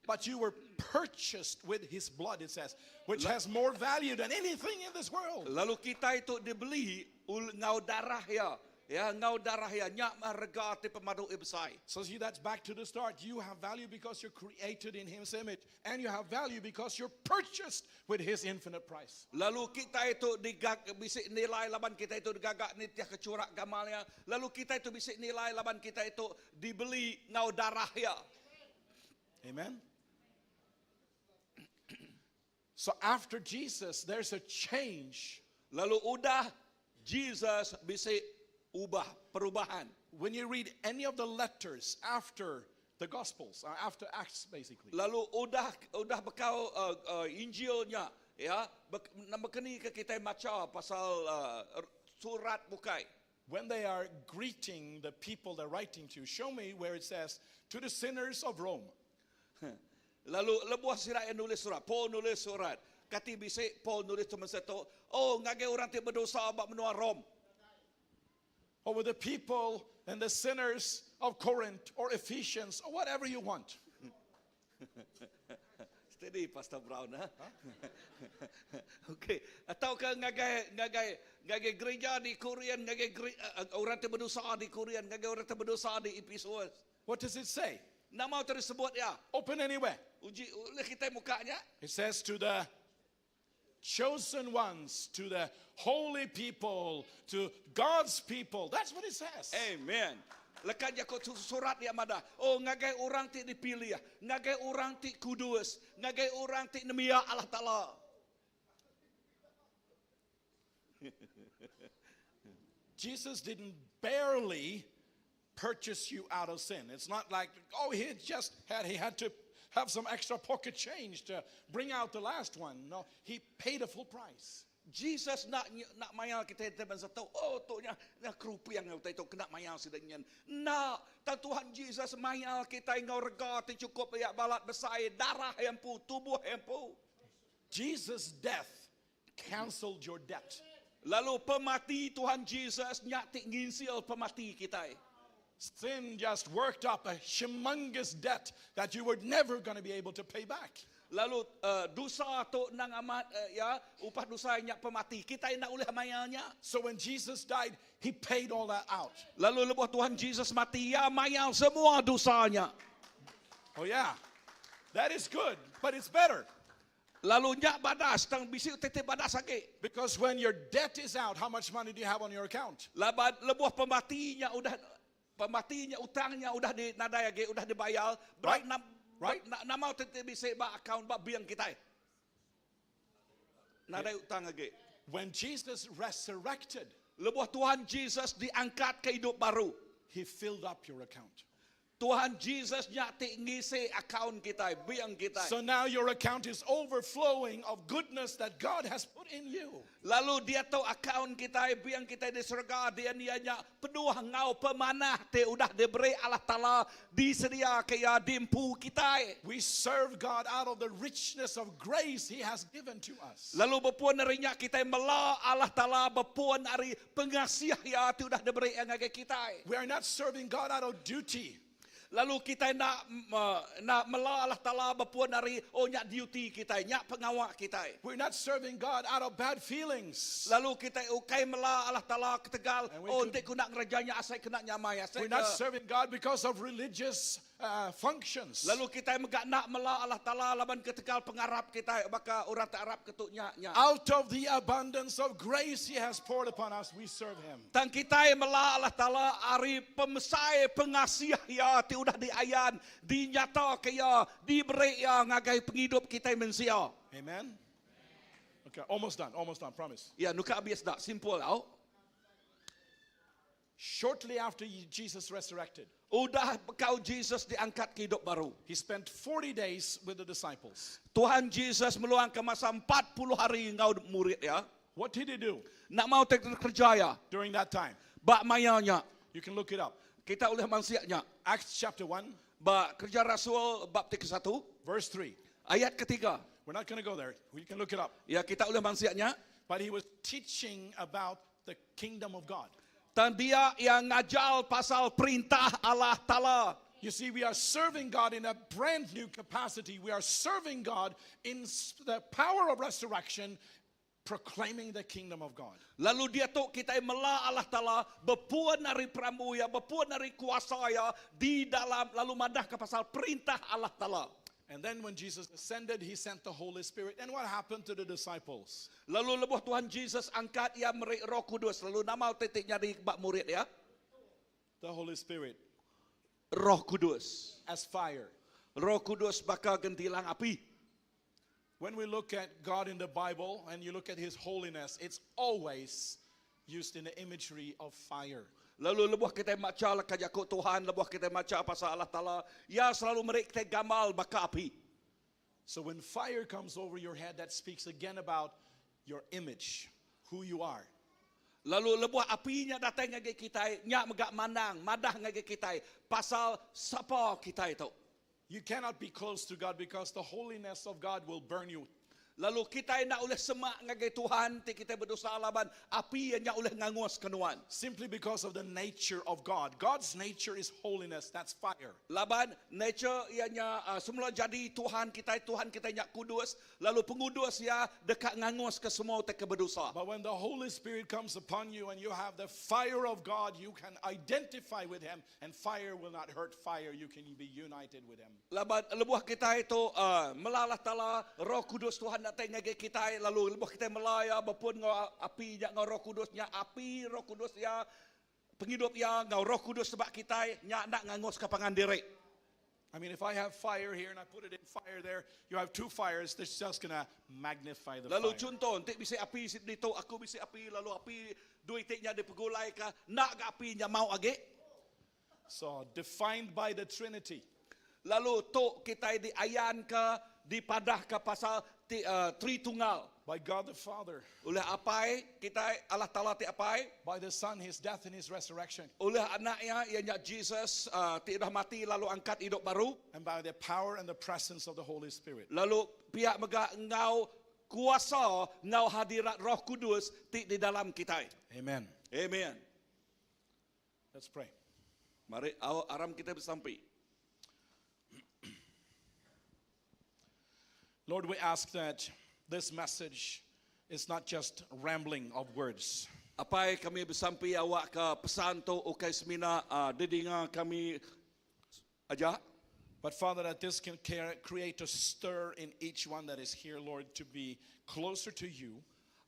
But you were purchased with his blood, it says, which has more value than anything in this world. Lalu kita itu dibeli ul ngau darah ya. Ya ngau darah ya nyak mah rega ti pemadu e besar. So see, that's back to the start. You have value because you're created in his image, and you have value because you're purchased with his infinite price. Lalu kita itu digag bisik nilai laban kita itu digagak ni tiah kecurak gamalnya. Lalu kita itu bisik nilai laban kita itu dibeli ngau darah ya. Amen. So after Jesus, there's a change. Lalu udah Jesus bisik ubah perubahan. When you read any of the letters after the Gospels, after Acts basically. Lalu udah udah bekau uh, uh, Injilnya ya bek, bekeni ke kita maca pasal uh, surat bukai. When they are greeting the people they're writing to, show me where it says, to the sinners of Rome. Lalu lebuh sirat yang nulis surat, Paul nulis surat. Kati bisik Paul nulis teman satu, oh ngagai orang ti berdosa bak menua Rom. Or with the people and the sinners of Corinth or Ephesians or whatever you want. Steady Pastor Brown ha. Okey, atau ke ngagai ngagai ngagai gereja di Korean, ngagai gere, uh, orang ti berdosa di Korean, ngagai orang ti berdosa di Ephesus. What does it say? Nama tersebut ya. Open anywhere. Uji oleh kita mukanya. It says to the chosen ones, to the holy people, to God's people. That's what it says. Amen. Lekat jako surat dia madah. Oh ngagai orang ti dipilih, ngagai orang ti kudus, ngagai orang ti nemia Allah Taala. Jesus didn't barely purchase you out of sin. It's not like, oh, he just had, he had to have some extra pocket change to bring out the last one. No, he paid a full price. Jesus nak nak mayal kita teman satu. Oh tu nya nya kerupiang yang itu kena mayal sidangnya. Nak tan Tuhan Jesus mayal kita ngau rega ti cukup ya balat besar darah yang pu tubuh yang pu. Jesus' death canceled your debt. Lalu pemati Tuhan Jesus nyak ti nginsil pemati kita. Sin just worked up a humongous debt that you were never going to be able to pay back. Lalu uh, dosa tu nang amat uh, ya upah dosa nyak pemati kita nak oleh mayalnya. So when Jesus died, he paid all that out. Lalu lebuh Tuhan Jesus mati ya mayal semua dosanya. Oh yeah. That is good, but it's better. Lalu nyak badas tang bisik tete badas lagi. Because when your debt is out, how much money do you have on your account? Laban lebuh pematinya udah pematinya utangnya udah di nadai lagi udah dibayar. Right. Right. Nam, Right. Na, nama tete bisik ba account ba biang kita. Nadai utang lagi. When Jesus resurrected, Lebuh Tuhan Jesus diangkat ke hidup baru. he filled up your account. Tuhan Jesus nyak ti ngisi account kita, biang kita. So now your account is overflowing of goodness that God has put in you. Lalu dia tahu account kita, biang kita di surga, dia dia nyak penuh ngau pemanah te udah diberi Allah Taala disedia ke ya dimpu kita. We serve God out of the richness of grace he has given to us. Lalu berpuan dari nyak kita mela Allah Taala berpuan dari pengasih ya te udah diberi yang ngagai kita. We are not serving God out of duty. Lalu kita nak nak mela Allah Taala berpuan dari oh nyak duty kita, nyak pengawak kita. We're not serving God out of bad feelings. Lalu kita ukai mela Allah Taala ketegal And we oh could- nanti ku nak ngerjanya asai kena nyamai asai. We're not ke- serving God because of religious uh, functions. Lalu kita megak nak mela Allah Taala laban ketegal pengarap kita baka orang tak Arab ketuknya nya. Out of the abundance of grace he has poured upon us, we serve him. Tang kita mela Allah Taala ari pemesai pengasih ya ti udah diayan dinyata ke ya diberi ya ngagai penghidup kita manusia. Amen. Okay, almost done, almost done, promise. Ya nuka habis dah simple tau. Shortly after Jesus resurrected, Udah kau Jesus diangkat ke hidup baru. he spent 40 days with the disciples. Tuhan Jesus meluangkan masa 40 hari ngau murid ya. What did he do Nak mau tek kerja ya. during that time? Bak mayanya. You can look it up. Kita oleh mansiaknya. Acts chapter 1, Bak kerja Rasul bab 31 verse 3. ayat ketiga. We're not going to go there. We can look it up. Ya kita oleh mansiaknya. But he was teaching about the kingdom of God. Dan dia yang ngajal pasal perintah Allah Ta'ala. You see, we are serving God in a brand new capacity. We are serving God in the power of resurrection, proclaiming the kingdom of God. Lalu dia tu kita mela Allah Ta'ala berpuan dari peramu ya, berpuan dari kuasa ya di dalam lalu madah ke pasal perintah Allah Ta'ala. And then when Jesus ascended, he sent the Holy Spirit. And what happened to the disciples? Lalu lebuh Tuhan Jesus angkat ia merik Roh Kudus. Lalu nama titiknya di bak murid ya. The Holy Spirit Roh Kudus. as fire. Roh Kudus bakal gentilang api. When we look at God in the Bible and you look at his holiness, it's always used in the imagery of fire. Lalu lebuh kita maca leka jaku Tuhan, lebuh kita maca pasal Allah Taala, ya selalu meri kita gamal baka api. So when fire comes over your head, that speaks again about your image, who you are. Lalu lebuh apinya datang ngagai kita, nyak megak mandang, madah ngagai kita, pasal siapa kita itu. You cannot be close to God because the holiness of God will burn you. Lalu kita nak oleh semak ngagai Tuhan, ti kita berdosa laban, api yang nyak oleh ngangus kenuan. Simply because of the nature of God. God's nature is holiness, that's fire. Laban nature ianya uh, semula jadi Tuhan kita, Tuhan kita nyak kudus, lalu pengudus ya dekat ngangus ke semua te berdosa. But when the Holy Spirit comes upon you and you have the fire of God, you can identify with Him, and fire will not hurt fire. You can be united with Him. Laban lebuh kita itu uh, melalah tala Roh Kudus Tuhan datang ngagai kita lalu lebuh kita melaya berpun ngau api nya ngau Roh Kudus nya api Roh Kudus ya penghidup ya ngau Roh Kudus sebab kita nya nak ngangus ke pangan diri. I mean, if I have fire here and I put it in fire there, you have two fires, that's just gonna magnify the Lalu fire. contoh entik bisi api sit dito aku bisi api lalu api dua itiknya dipegulai ke nak ke api nya mau age. So, defined by the Trinity. Lalu tok kita diayan ke dipadah ke pasal ti, uh, Tritunggal. By God the Father, Oleh apai kita Allah Taala ti apai by the Son, His death and His resurrection, oleh anaknya ianya Jesus uh, ti dah mati lalu angkat hidup baru. and by the power and the presence of the Holy Spirit. Lalu pihak mega ngau kuasa ngau hadirat Roh Kudus ti di dalam kita. Amen. Amen. Let's pray. Mari aram kita bersampi. Lord, we ask that this message is not just rambling of words, Apai kami bersampi awak ke pesan tu ukai semina uh, didinga kami aja. but Father, that this can create a stir in each one that is here, Lord, to be closer to you,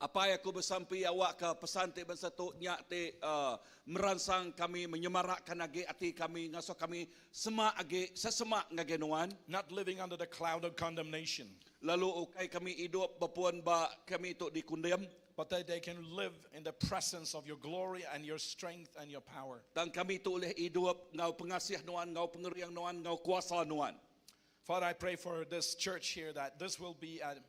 Apai aku bersampi awak ke pesan ti bangsa tu nyak ti uh, merangsang kami menyemarakkan age ati kami ngaso kami semak age sesemak ngage nuan. not living under the cloud of condemnation, Lalu ukai kami hidup berpuan ba kami tu dikundem. but that they can live in the presence of your glory and your strength and your power. Dan kami tu oleh hidup ngau pengasih nuan, ngau pengeriang nuan, ngau kuasa nuan. Father, I pray for this church here that this will be a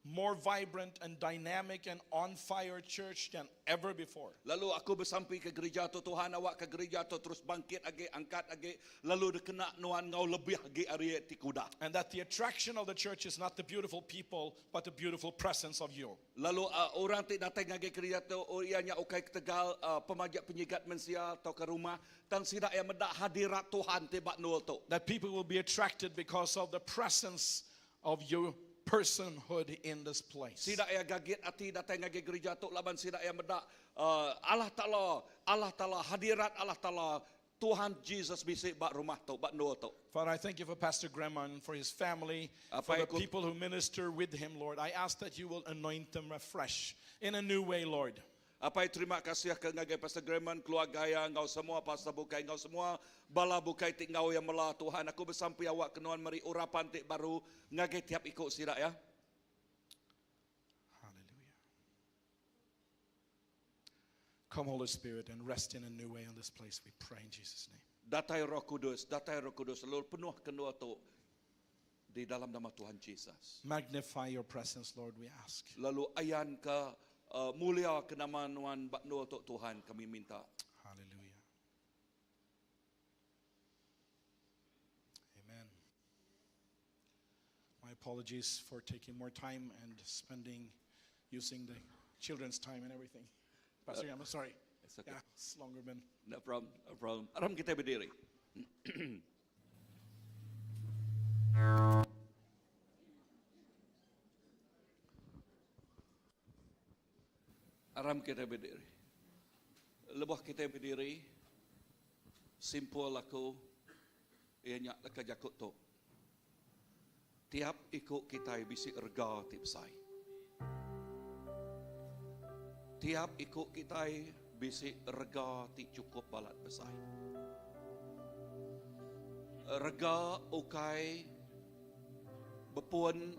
more vibrant and dynamic and on fire church than ever before. Lalu aku bersampi ke gereja tu Tuhan awak ke gereja tu terus bangkit age angkat age lalu dikena nuan ngau lebih age ari ti kuda. And that the attraction of the church is not the beautiful people, but the beautiful presence of you. Lalu uh, orang ti datang ngage gereja tu oh, ianya ukai ke Tegal uh, pemajak penyigat mensia atau ke rumah tang sidak yang mendak hadirat Tuhan ti bak nul tu. That people will be attracted because of the presence of your personhood in this place. Sidak yang gagit ati datang ngage gereja tu laban sidak yang mendak uh, Allah Taala Allah Taala hadirat Allah Taala Tuhan Jesus bisik bak rumah tu bak nul tu. Father, I thank you for Pastor Gremon, for his family, Apa for the ikut- people who minister with him, Lord. I ask that you will anoint them afresh in a new way, Lord. Apa yang terima kasih ke ngagai Pastor Gremon, keluarga yang ngau semua, Pastor Bukai ngau semua, bala bukai tik ngau yang melah Tuhan. Aku bersampai awak kenuan meri urapan tik baru ngagai tiap ikut sirak ya. Hallelujah. Come, Holy Spirit, and rest in a new way on this place. We pray in Jesus' name. Datai Roh Kudus, datai Roh Kudus, lalu penuh kenua tu di dalam nama Tuhan Jesus. Magnify your presence, Lord, we ask. Lalu ayan ke uh, mulia ke nama nuan bak nua tu Tuhan kami minta. Hallelujah. Amen. My apologies for taking more time and spending, using the children's time and everything. Pastor, I'm sorry. It's okay. Yeah, it's longer been. No problem, no problem. Aram kita berdiri. Aram kita berdiri. Lebuh kita berdiri, simpul aku, ianya leka jakut tu. Tiap ikut kita bisik rega ti besai. Tiap ikut kita bisik rega ti cukup balat besai. Rega ukai bepun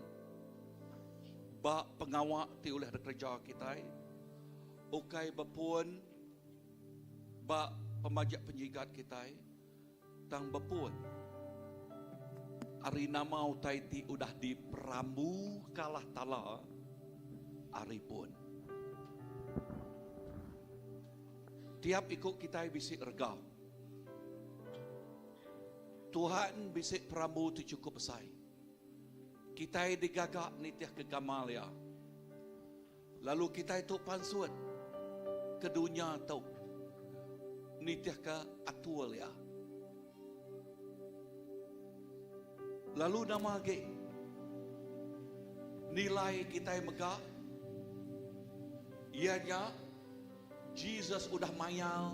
ba pengawak ti oleh kerja kita. Ukai bepun ba pemajik penyigat kitai tang bepun ari nama utai ti udah diperambu ka Allah Taala ari pun. Tiap iku kitai bisi rega. Tuhan bisi perambu ti chukup besai. Kitai digaga nitihka gamal Iya. Lalu kitai tu pansut ke dunya tu nitihka atur Iya. Lalu nama agi nilai kitai mega iya nya Jesus udah mayar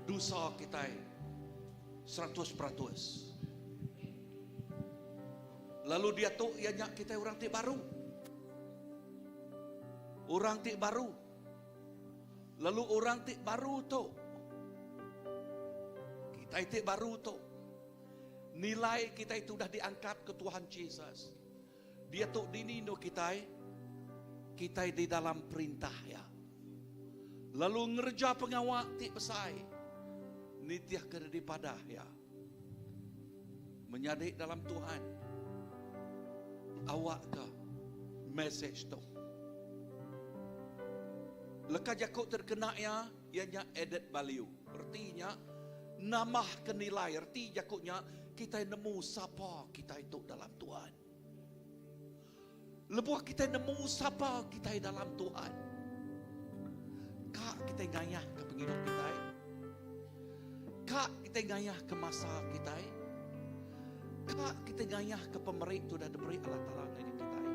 dosa kitai 100%. Lalu diatu iya nya kitai orang ti baru. Orang ti baru. Lalu orang ti baru tu kitai ti baru tu nilai kitai tu udah diangkat ke Tuhan Jesus. Diatu dini endur kitai? Kitai di dalam perintah Iya. Lalu ngereja pengawa ti besai nitihka dipadah Iya. Menyadi dalam Tuhan, awakka mesej tu. Leka jaku ti dikena iya, iya nya added value. Reti nya nambahka nilai. Reti jaku nya kitai nemu sapa kitai tu dalam Tuhan. Lebuh kitai nemu sapa kitai dalam Tuhan, ka kitai ngayahka pengidup kitai, ka kitai ngayahka masa kitai, ka kitai ngayahka pemeri ti udah diberi Allah Taala ngagai kitai.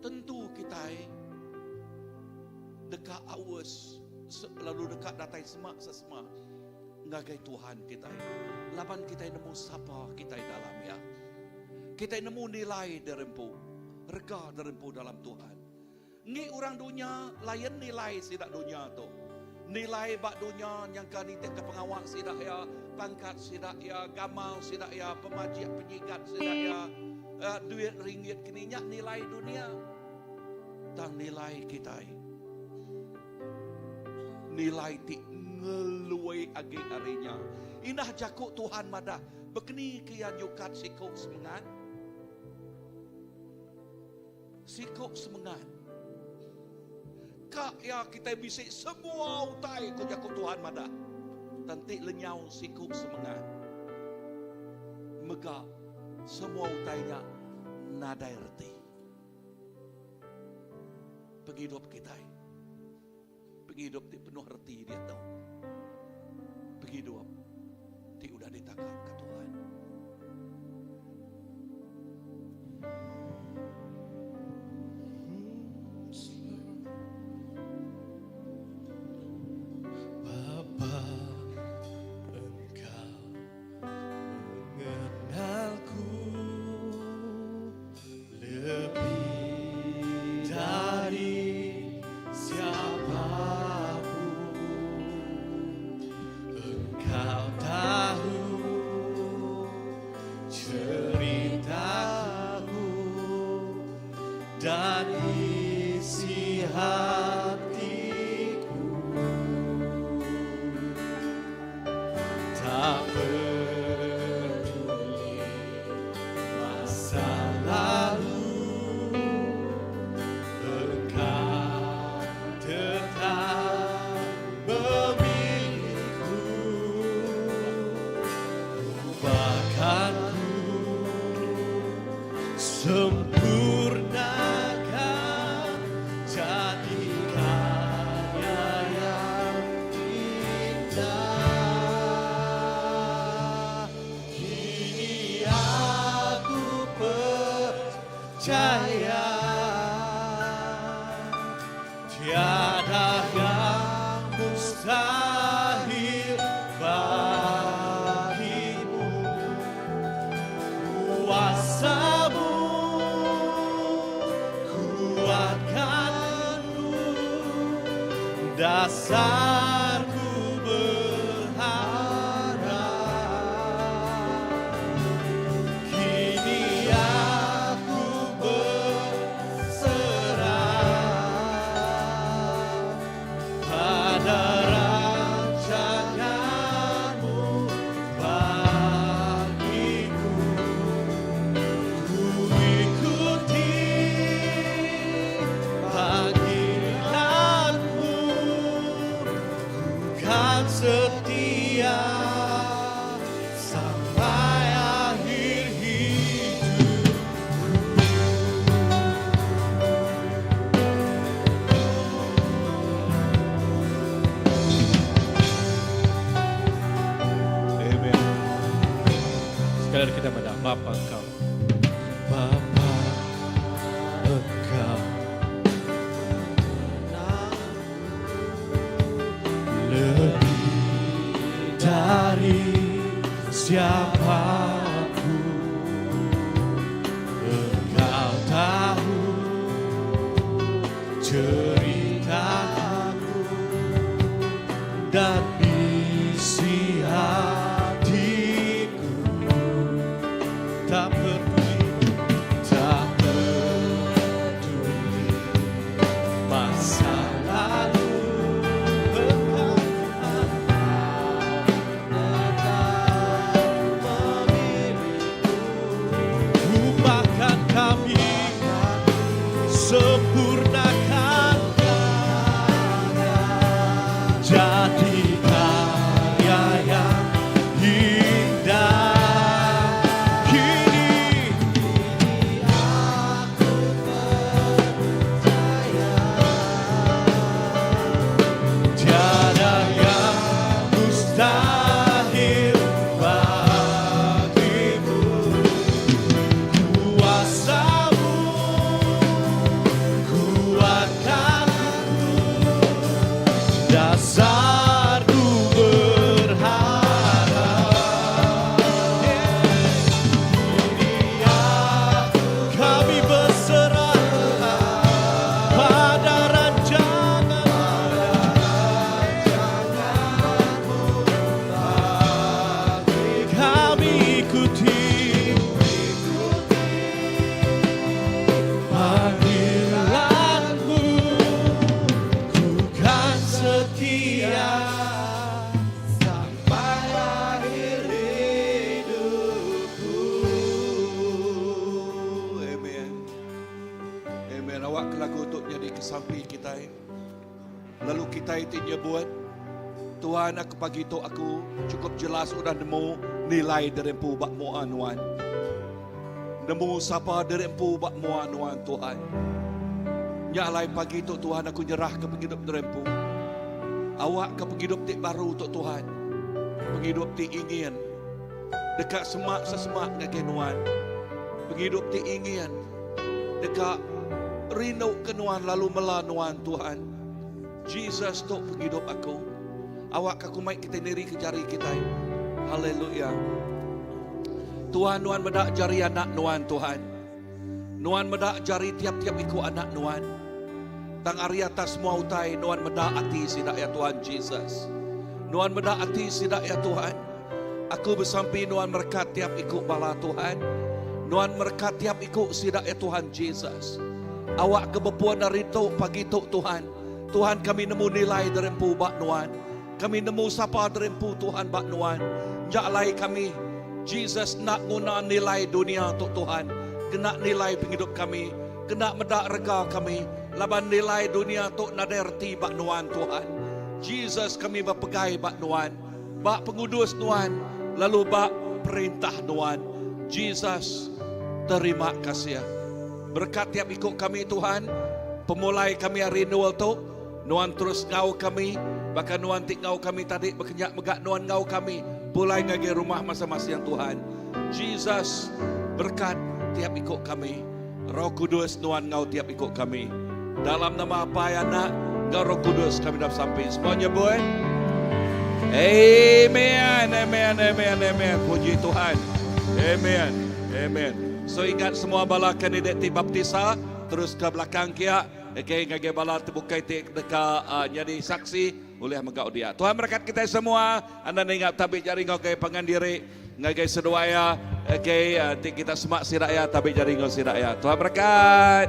Tentu kitai deka aus lalu deka datai semak sesema ngagai Tuhan kitai laban kitai nemu sapa kitai dalam Iya. Kitai nemu nilai diri empu, rega diri empu dalam Tuhan. Enggi orang dunya lain nilai sida dunya tu. Nilai ba dunya nyangka nitihka pengawa sida iya, pangkat sida iya, gamal sida iya, pemajik penyigat sida iya, duit ringgit kini nya nilai dunya. Tang nilai kitai. Nilai ti ngeluai agi ari nya. Indah jaku Tuhan madah, bekeni ke iya nyukat siku semengat? Siku semengat. Ka iya kitai bisi semua utai ku jaku Tuhan madah. Tang ti lenyau siku semengat. Mega semua utai nya nadai reti. Pengidup kitai. Pengidup ti penuh reti diatu. Pengidup ti udah ditagaka Tuhan. Bapa, Engkau mengenalku lebih dari siapapun. Engkau tahu ceritaku dan isi hatiku. Tak peduli masa lalu, Engkau tetap memilihku. Ubahkan ku, sempurnakan, jadi karya yang indah. Kini aku percaya tiada yang mustahil bagimu. Kuasamu kuatkanku, dasarku berharap. Kini aku berserah. Sekali kita madah Bapa Engkau. Bapa Engkau lebih dari siapapun Engkau tahu ceritaku dan isi hatiku tak peduli tak peduli masa lalu engkau tetap memilihku ubahkan kami sempurnakan jadi karya yang indah kini aku percaya tiada yang mustahil bagimu kuasamu kuatkan aku dasarku berharap Kini kami berserah pada rancangan kami ikuti panggilanmu ku kan setia sampai akhir hidupku. Amen. Amen. Awak ke lagu tu nyadi ke sampi kita. Lalu kita itu nyebut Tuhan aku pagi tu aku cukup jelas udah nemu nilai diri empu ba mua nuan. Nemu sapa diri empu ba mua nuan Tuhan. Nya alai pagi tu Tuhan aku nyerah ke pengidup diri empu. Awak ke pengidup ti baru tu Tuhan. Pengidup ti ingin deka semak sesemak ngagai nuan. Pengidup ti ingin deka rindu ke nuan lalu mela nuan Tuhan. Jesus tu pengidup aku. Awak aku mai kita niri ke jari kita. Haleluya. Tuhan nuan medak jari anak nuan Tuhan. Nuan medak jari tiap-tiap iku anak nuan. Tang ari atas semua utai nuan medak ati sidak ya Tuhan Jesus. Nuan medak ati sidak ya Tuhan. Aku besampi nuan merekat tiap iku bala Tuhan. Nuan merekat tiap iku sidak ya Tuhan Jesus. Awak ke bepuan ari tu pagi tu Tuhan. Tuhan kami nemu nilai diri empu ba nuan. Kami nemu sapa diri empu Tuhan ba nuan. Nya alai kami Jesus nak guna nilai dunia tu Tuhan. Kena nilai penghidup kami. Kena medak rega kami. Laban nilai dunia tu nadai reti ba nuan Tuhan. Jesus kami berpegai ba nuan. Ba pengudus nuan. Lalu ba perintah nuan. Jesus terima kasih. Berkat tiap ikut kami Tuhan. Pemulai kami hari renewal tu. Nuan terus ngau kami. Bahkan nuan tik ngau kami tadi berkenyak megak nuan ngau kami. Pulai ngagai rumah masing-masing Tuhan. Jesus berkat tiap ikut kami. Roh Kudus nuan ngau tiap ikut kami. Dalam nama Apai Anak ngau Roh Kudus kami dah sampai. Semuanya boleh? Amen. Amen. Amen. Amen. Puji Tuhan. Amen. Amen. So ingat semua bala kandidat ti baptisa terus ke belakang kia. Okay, ngagai bala terbukai ti deka uh, jadi saksi oleh megau dia. Tuhan berkat kita semua. Anda ingat tabi jari ngau ke pangan diri ngagai seduaya. Okay, uh, ti kita semak siraya tabi jari ngau siraya. Tuhan berkat.